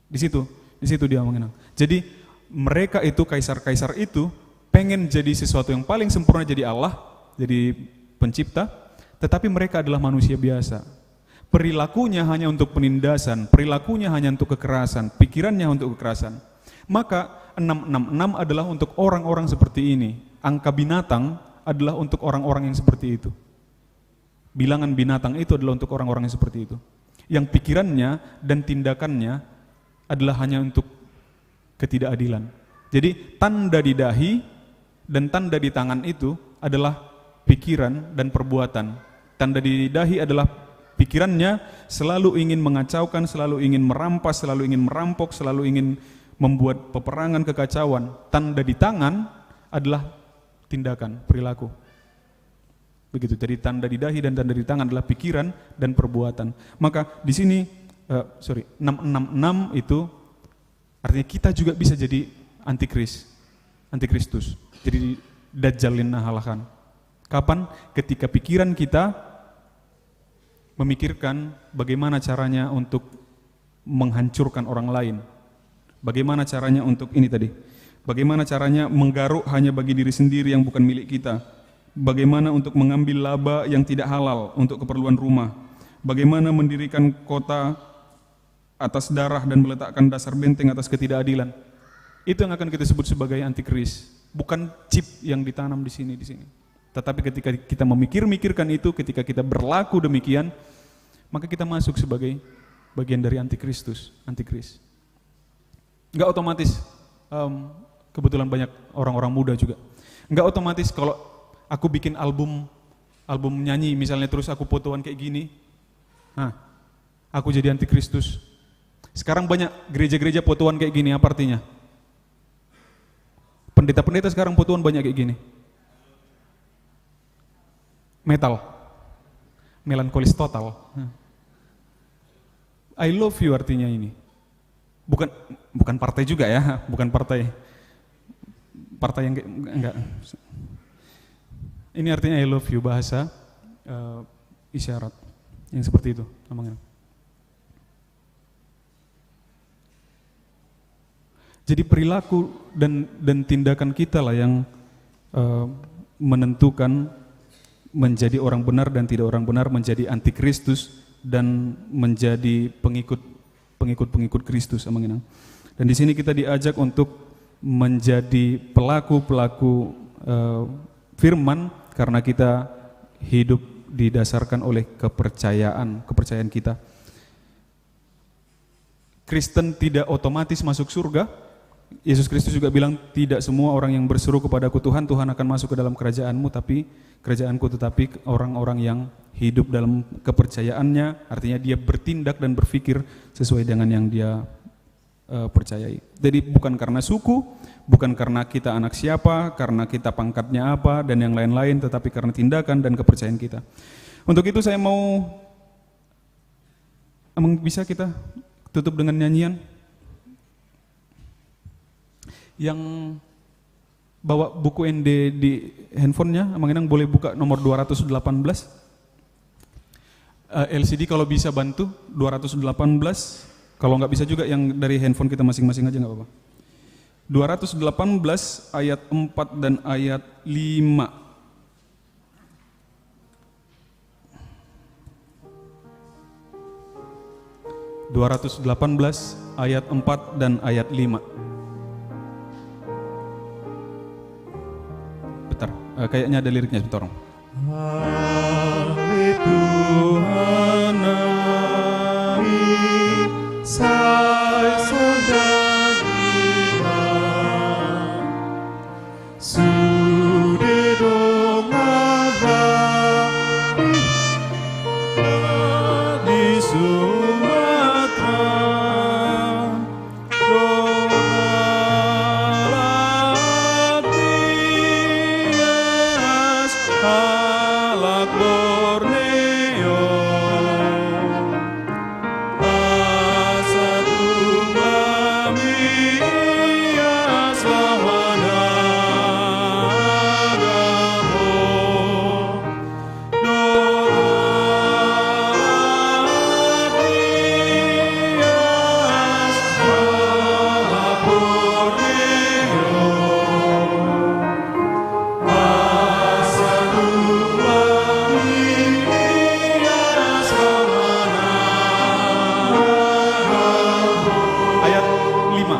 Di situ, di situ dia mengenang. Jadi mereka itu, kaisar-kaisar itu, pengen jadi sesuatu yang paling sempurna, jadi Allah, jadi pencipta, tetapi mereka adalah manusia biasa. Perilakunya hanya untuk penindasan, perilakunya hanya untuk kekerasan, pikirannya untuk kekerasan. Maka enam enam enam adalah untuk orang-orang seperti ini. Angka binatang adalah untuk orang-orang yang seperti itu. Bilangan binatang itu adalah untuk orang-orang yang seperti itu. Yang pikirannya dan tindakannya adalah hanya untuk ketidakadilan. Jadi tanda di dahi dan tanda di tangan itu adalah pikiran dan perbuatan. Tanda di dahi adalah pikirannya selalu ingin mengacaukan, selalu ingin merampas, selalu ingin merampok, selalu ingin membuat peperangan, kekacauan. Tanda di tangan adalah tindakan, perilaku. Begitu. Jadi tanda di dahi dan tanda di tangan adalah pikiran dan perbuatan. Maka di sini, eh, sorry, enam enam enam itu artinya kita juga bisa jadi antikris, antikristus. Jadi dajjal ninna halahan. Kapan? Ketika pikiran kita memikirkan bagaimana caranya untuk menghancurkan orang lain. Bagaimana caranya untuk ini tadi? Bagaimana caranya menggaruk hanya bagi diri sendiri yang bukan milik kita? Bagaimana untuk mengambil laba yang tidak halal untuk keperluan rumah? Bagaimana mendirikan kota atas darah dan meletakkan dasar benteng atas ketidakadilan. Itu yang akan kita sebut sebagai antikris. Bukan chip yang ditanam di sini, di sini. Tetapi ketika kita memikir-mikirkan itu, ketika kita berlaku demikian, maka kita masuk sebagai bagian dari antikristus, antikris. Nggak otomatis, em, kebetulan banyak orang-orang muda juga. Nggak otomatis kalau aku bikin album, album nyanyi misalnya, terus aku fotoan kayak gini, nah, aku jadi antikristus. Sekarang banyak gereja-gereja fotoan kayak gini, apa artinya? Pendeta-pendeta sekarang fotoan banyak kayak gini. Metal. Melankolis total. I love you artinya ini. Bukan, bukan partai juga ya, bukan partai, partai yang kayak, enggak. Ini artinya I love you, bahasa, eh, isyarat. Yang seperti itu, Amang Inang. Jadi perilaku dan, dan tindakan kita lah yang, eh, menentukan menjadi orang benar dan tidak orang benar, menjadi antikristus dan menjadi pengikut, pengikut-pengikut Kristus, Amang Inang. Dan di sini kita diajak untuk menjadi pelaku-pelaku, eh, firman karena kita hidup didasarkan oleh kepercayaan, kepercayaan kita. Kristen tidak otomatis masuk surga. Yesus Kristus juga bilang, "Tidak semua orang yang berseru kepadaku, 'Tuhan, Tuhan,' akan masuk ke dalam kerajaan-Mu, tapi kerajaan-Ku, tetapi orang-orang yang hidup dalam kepercayaannya," artinya dia bertindak dan berpikir sesuai dengan yang dia, eh, percayai. Jadi bukan karena suku, bukan karena kita anak siapa, karena kita pangkatnya apa, dan yang lain-lain, tetapi karena tindakan dan kepercayaan kita. Untuk itu saya mau Amang, bisa kita tutup dengan nyanyian? Yang bawa buku ende di handphonenya, Amang Inang boleh buka nomor dua ratus delapan belas. Eh, L C D kalau bisa bantu, dua ratus delapan belas. Kalau nggak bisa juga yang dari handphone kita masing-masing aja nggak apa-apa. Dua ratus delapan belas ayat empat dan ayat lima. Dua ratus delapan belas ayat empat dan ayat lima. Bentar, eh, kayaknya ada liriknya, sebentar. Ale Tuhan nami, sai songon dia ma sude dongan nami di Sumatera. Dongan nami halak Borneo. Asa tung lami ias lawan agamo. Dongan nami ias halak Borneo. Ayat lima.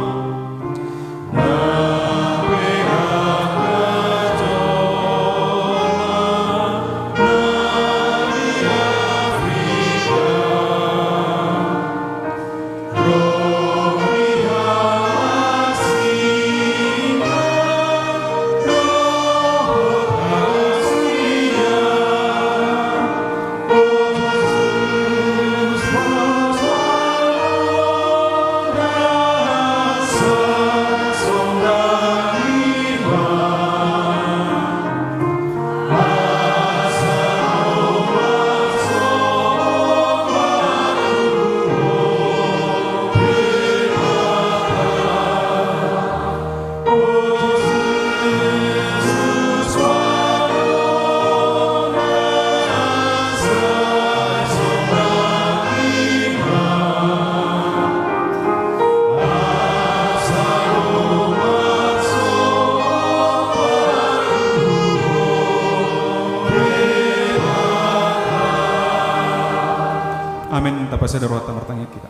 Amin. Tapasada rohanta, martangiang hita.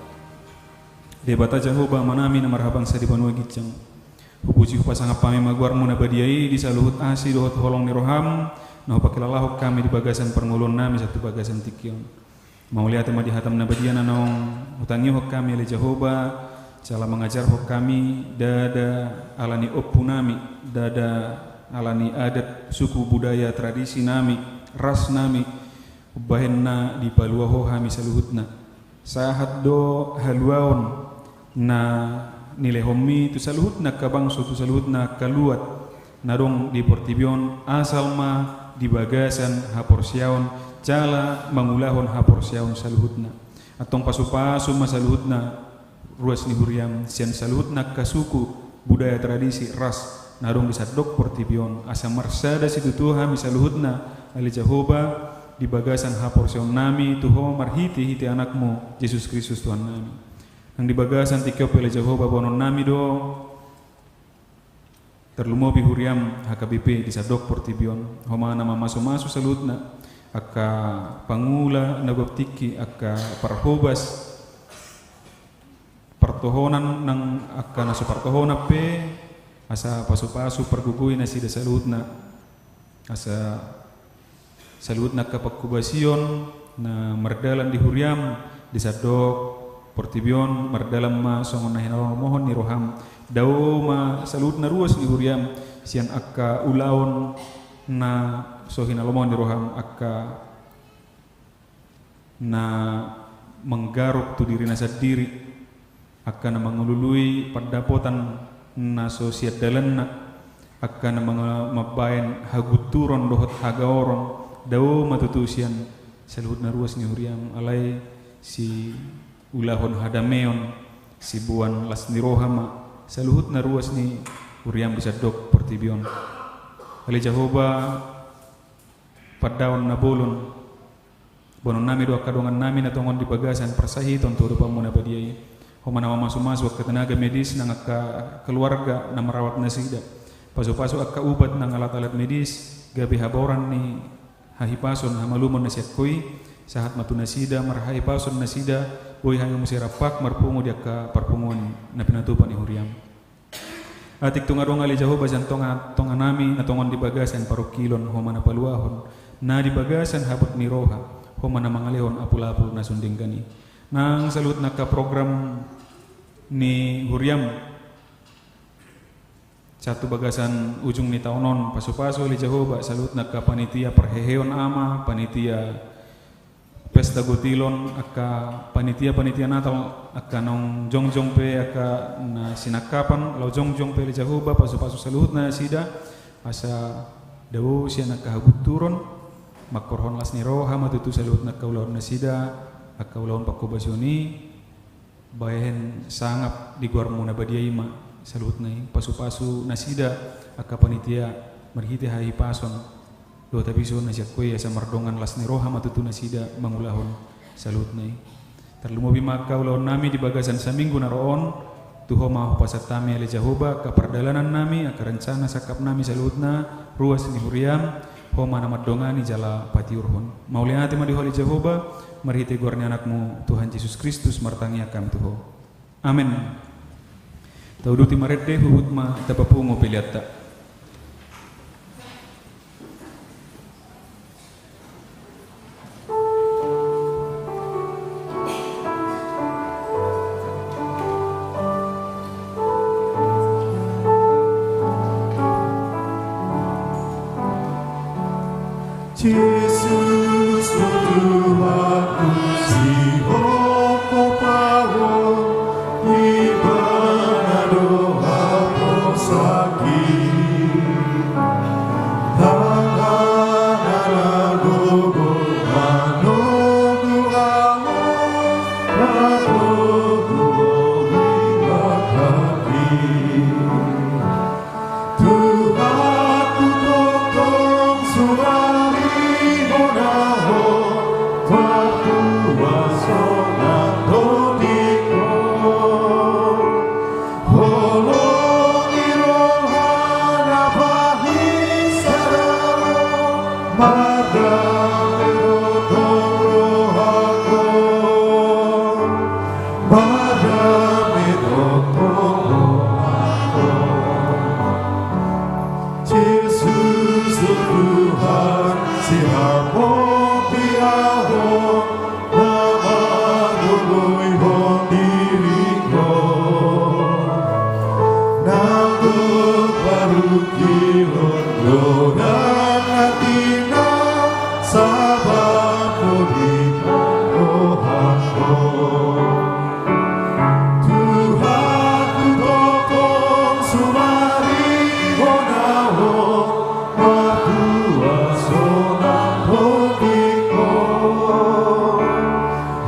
Debata Jahowa Amanami na marhabangsa di banua ginjang, hupuji hupasangap hami ma goarMu na badia i di saluhut asi dohot holong ni rohaM, na hupakilalahon hami di bagasan parngoluonnami sahat tu bagasan tingki on. Mauliate ma di hataM na badia na naung hutangihon hami ale Jahowa, jala mangajarhon hami, ndada ala ni ompunami, ndada ala ni adat, suku, budaya, tradisinami, rasnami, umbahen na dipalua Ho hami saluhutna. Sahat do haluaon na nilehonMi tu saluhutna angka bangso, tu saluhutna angka luat na adong di portibi on, asal ma di bagasan haporseaon, jala mangulahon haporseaon saluhutna. Antong pasupasu ma saluhutna ruas ni huriaM, sian saluhutna angka suku, budaya, tradisi, ras, na adong di sandok portibi on, asa marsada situtu hami saluhutna, ale Jahowa, di bagasan haporseaonnami tu Ho marhitehite AnakMu, Jesus Kristus Tuhannami. Nang di bagasan tingki on pe ale Jahowa, boanonnami do, tarlumobi huriaM H K B P di sandok portibi on, Ho ma na mamasumasu saluhutna, angka pangula na gok tingki, angka parhobas, partohonan nang angka na so partohonan pe, asa pasupasu pargogoi nasida saluhutna, asa saluhutna angka panghobasion na mardalan di huriaM di sandok portibi on, mardalan ma songon na hinalomohon ni rohaM. Dao ma saluhutna ruas ni huriaM sian angka ulaon na so hinalomohon ni rohaM, angka na manggarop tu dirina sandiri, angka na mangalului pandapotan na so sian dalanna, angka na manga-, mambahen hagunturon dohot hagaoron, dao ma tutu sian saluhutna ruas ni huriaM, alai siulahon hadameon, siboan las ni roha ma saluhutna ruas ni huriaM di sandok portibi on. Ale Jahowa, pandaon na bolon, boanonnami do angka dongannami na tongon di bagasan parsahiton tu adopanMu na badia i. Ho ma na mamasumasu angka tenaga medis nang angka keluarga na marawat nasida. Pasupasu angka ubat nang alat-alat medis, gabe habaoran ni hahipason hamalumon na sian Ho i, sahat ma tu nasida, marhahipason nasida, boi hami muse rap marpungu di angka parpunguan na pinatupa ni huriaM. Atik tung adong ale Jahowa sian tonga-, tonganami na tongon di bagasan parungkilon, Ho ma na paluahon, na di bagasan habot ni roha, Ho ma na mangalehon apul-apul na sun denggan i. Nang saluhutna angka program ni huriaM sahat tu bagasan ujung ni taon on, pasupasu ale Jahowa saluhutna angka panitia parheheon ama, panitia pesta gotilon, angka panitia-panitia Natal, angka naung jongjong pe, angka na sinangkapan laho jongjong pe ale Jahowa, pasupasu saluhutna nasida, asa dao sian angka hagunturon, mangkorhon las ni roha ma tutu saluhutna angka ulaon nasida, angka ulaon panghobasion i, bahen sangap di goarMu na badia i ma saluhutna i, pasupasu nasida angka panitia marhite hahipason dohot habisuhon na sian Ho i, asa mardongan las ni roha ma tutu nasida mangulahon saluhutna i. Tarlumobi ma angka ulaonnami di bagasan saminggu na ro on, tu Ho ma hupasahat hami ale Jahowa angka pardalanannami, angka rencana sangkapnami saluhutna ruas ni huriaM, Ho ma na mandongani jala patiurhon. Mauliate ma di Ho ale Jahowa, marhite goar ni AnakMu Tuhan Jesus Kristus martangiang hami tu Ho. Amen. Tauduti marende, huhut ma tapapungu peleanta. Jesus, Tuhanku, sihompa Ho, Ibana do haposanki. Tangan na gogo manunggu Ho, na gogo mangihutangki. Tuhanku, tongtong suang di bona Ho, partuaso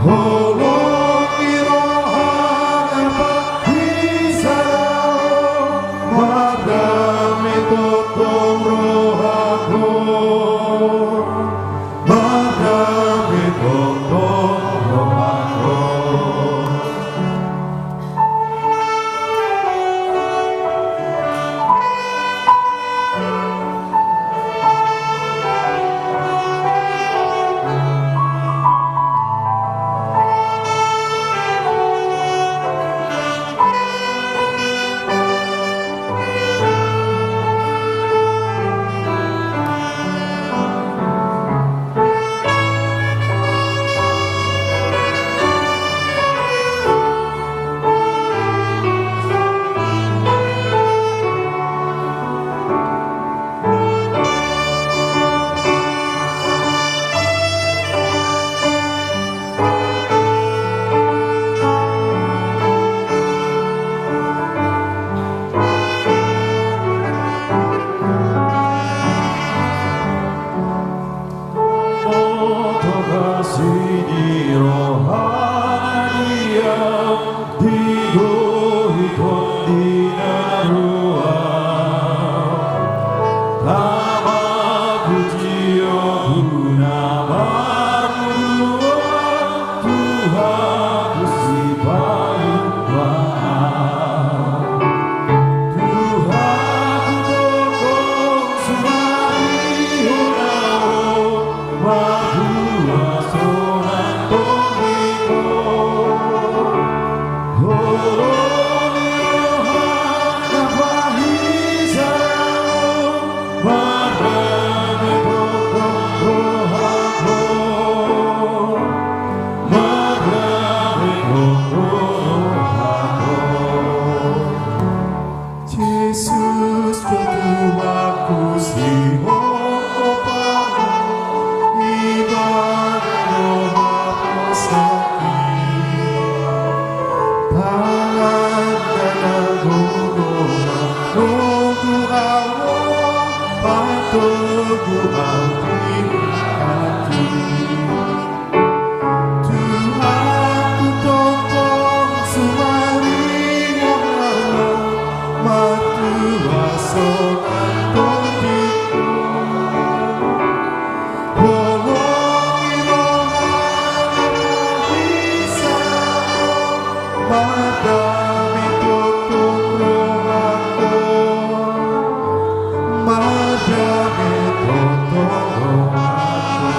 Holong ni roha na pahisaon, mardame tongtong rohangku, mardame tongtong rohangku. Motogasi di rohana dia, digohihon di na rua. Tama pujion tu na martua, Tuhan tu sipaluahan. Tuhan tu tongtong sumarihon au, martua sonang tondingku. Holong ni roha na pahisaon, mardame tongtong rohangku, mardame tongtong rohangku. Jesus, do Tuhanku, sihompa ibana do mapasaki. Tangan na gogo manonggu au, patogu au di hati. Tuhan tu tongtong sumarihon au, martua sonang tondingku. Holong ni roha na pahisaon, mardame tongtong rohangku, mardame tongtong rohangku.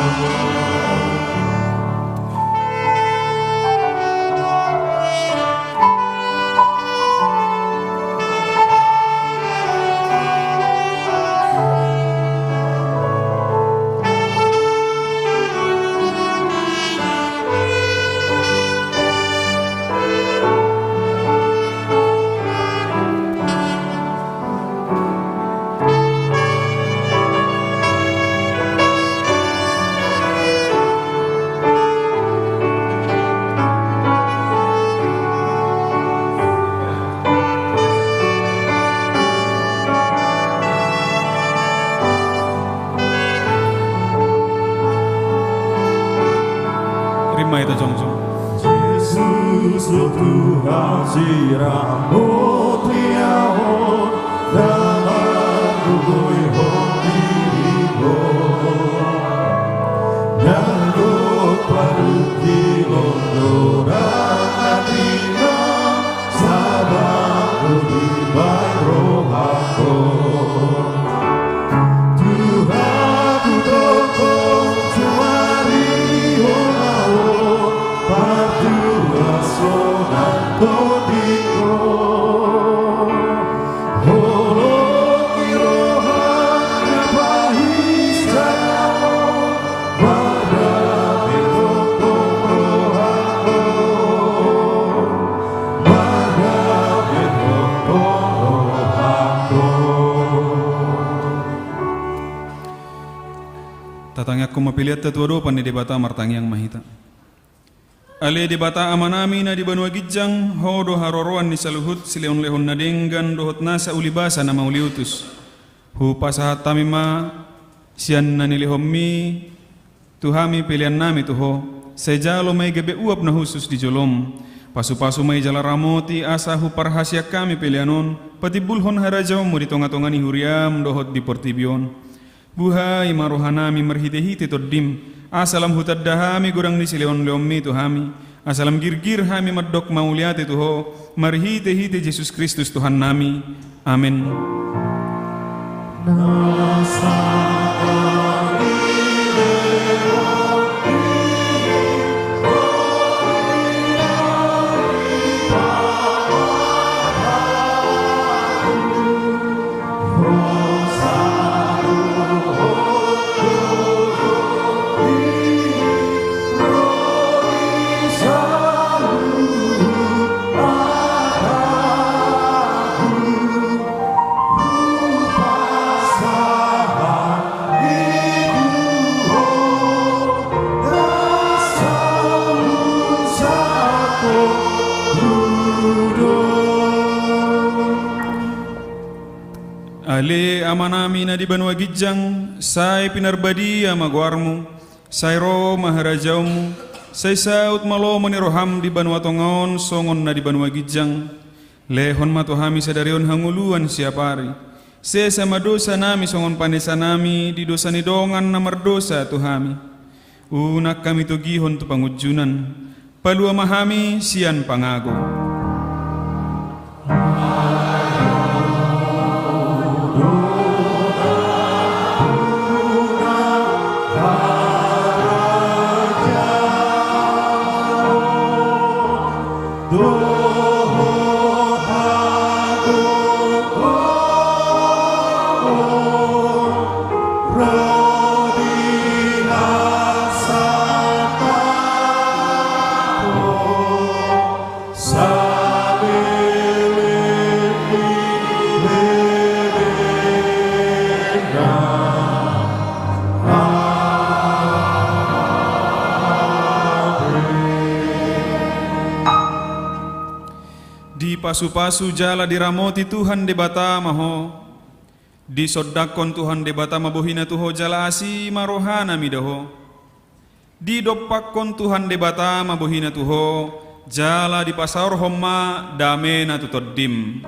Rima hita jongjong. Jesus do Tuhan siramoti au, na margogoihon diriku. Ndang dong parungkilon do dang atina, sabap do dibahen rohangku. Tuhan tu tongtong sumarihon au, martua sonang tondingku. Holong ni roha na pahisaon, mardame tongtong rohangku, mardame tongtong rohangku. Tatangiangkon ma pelean tu adopan ni Debata. Martangiang ma hita. Ale Debata Amanami na di banua ginjang, Ho do haroroan ni saluhut silehonlehon na denggan dohot nasa ulibasa na mauliutus. Hupasahat hami ma sian na nilehonMi tu hami peleannami tu Ho, Sai jalo ma i gabe uap na hushus di jolom. Pasupasu ma i jala ramoti asa huparhaseang hami pelean on patimbulhon harajaonmu di tongatonga ni huriam dohot di portibi on. Buhai ma rohanami marhitehite Tondim, asa lam hutanda hami godang ni silehonlehonmi tu hami, asa lam girgir hami mandok mauliate tu Ho marhitehite Jesus Kristus Tuhannami. Amen. Ale Amanami na di banua ginjang, sai pinarbadia ma goarmu, sai ro ma harajaonmu, sai saut ma lomo ni roham di banua tonga on songon na di banua ginjang. Lehon ma tu hami sadari on hangoluan siapari. Sesa ma dosanami songon panesanami di dosa ni dongan na mardosa tu hami. Unang hami togihon tu pangunjunan. Palua ma hami sian pangago. Dipasupasu jala diramoti Tuhan Debata ma ho. Disondangkon Tuhan Debata ma bohina tu ho jala asi ma rohana mida ho. Didompakkon Tuhan Debata ma bohina tu ho, jala dipasaorhon ma damena tu tondim.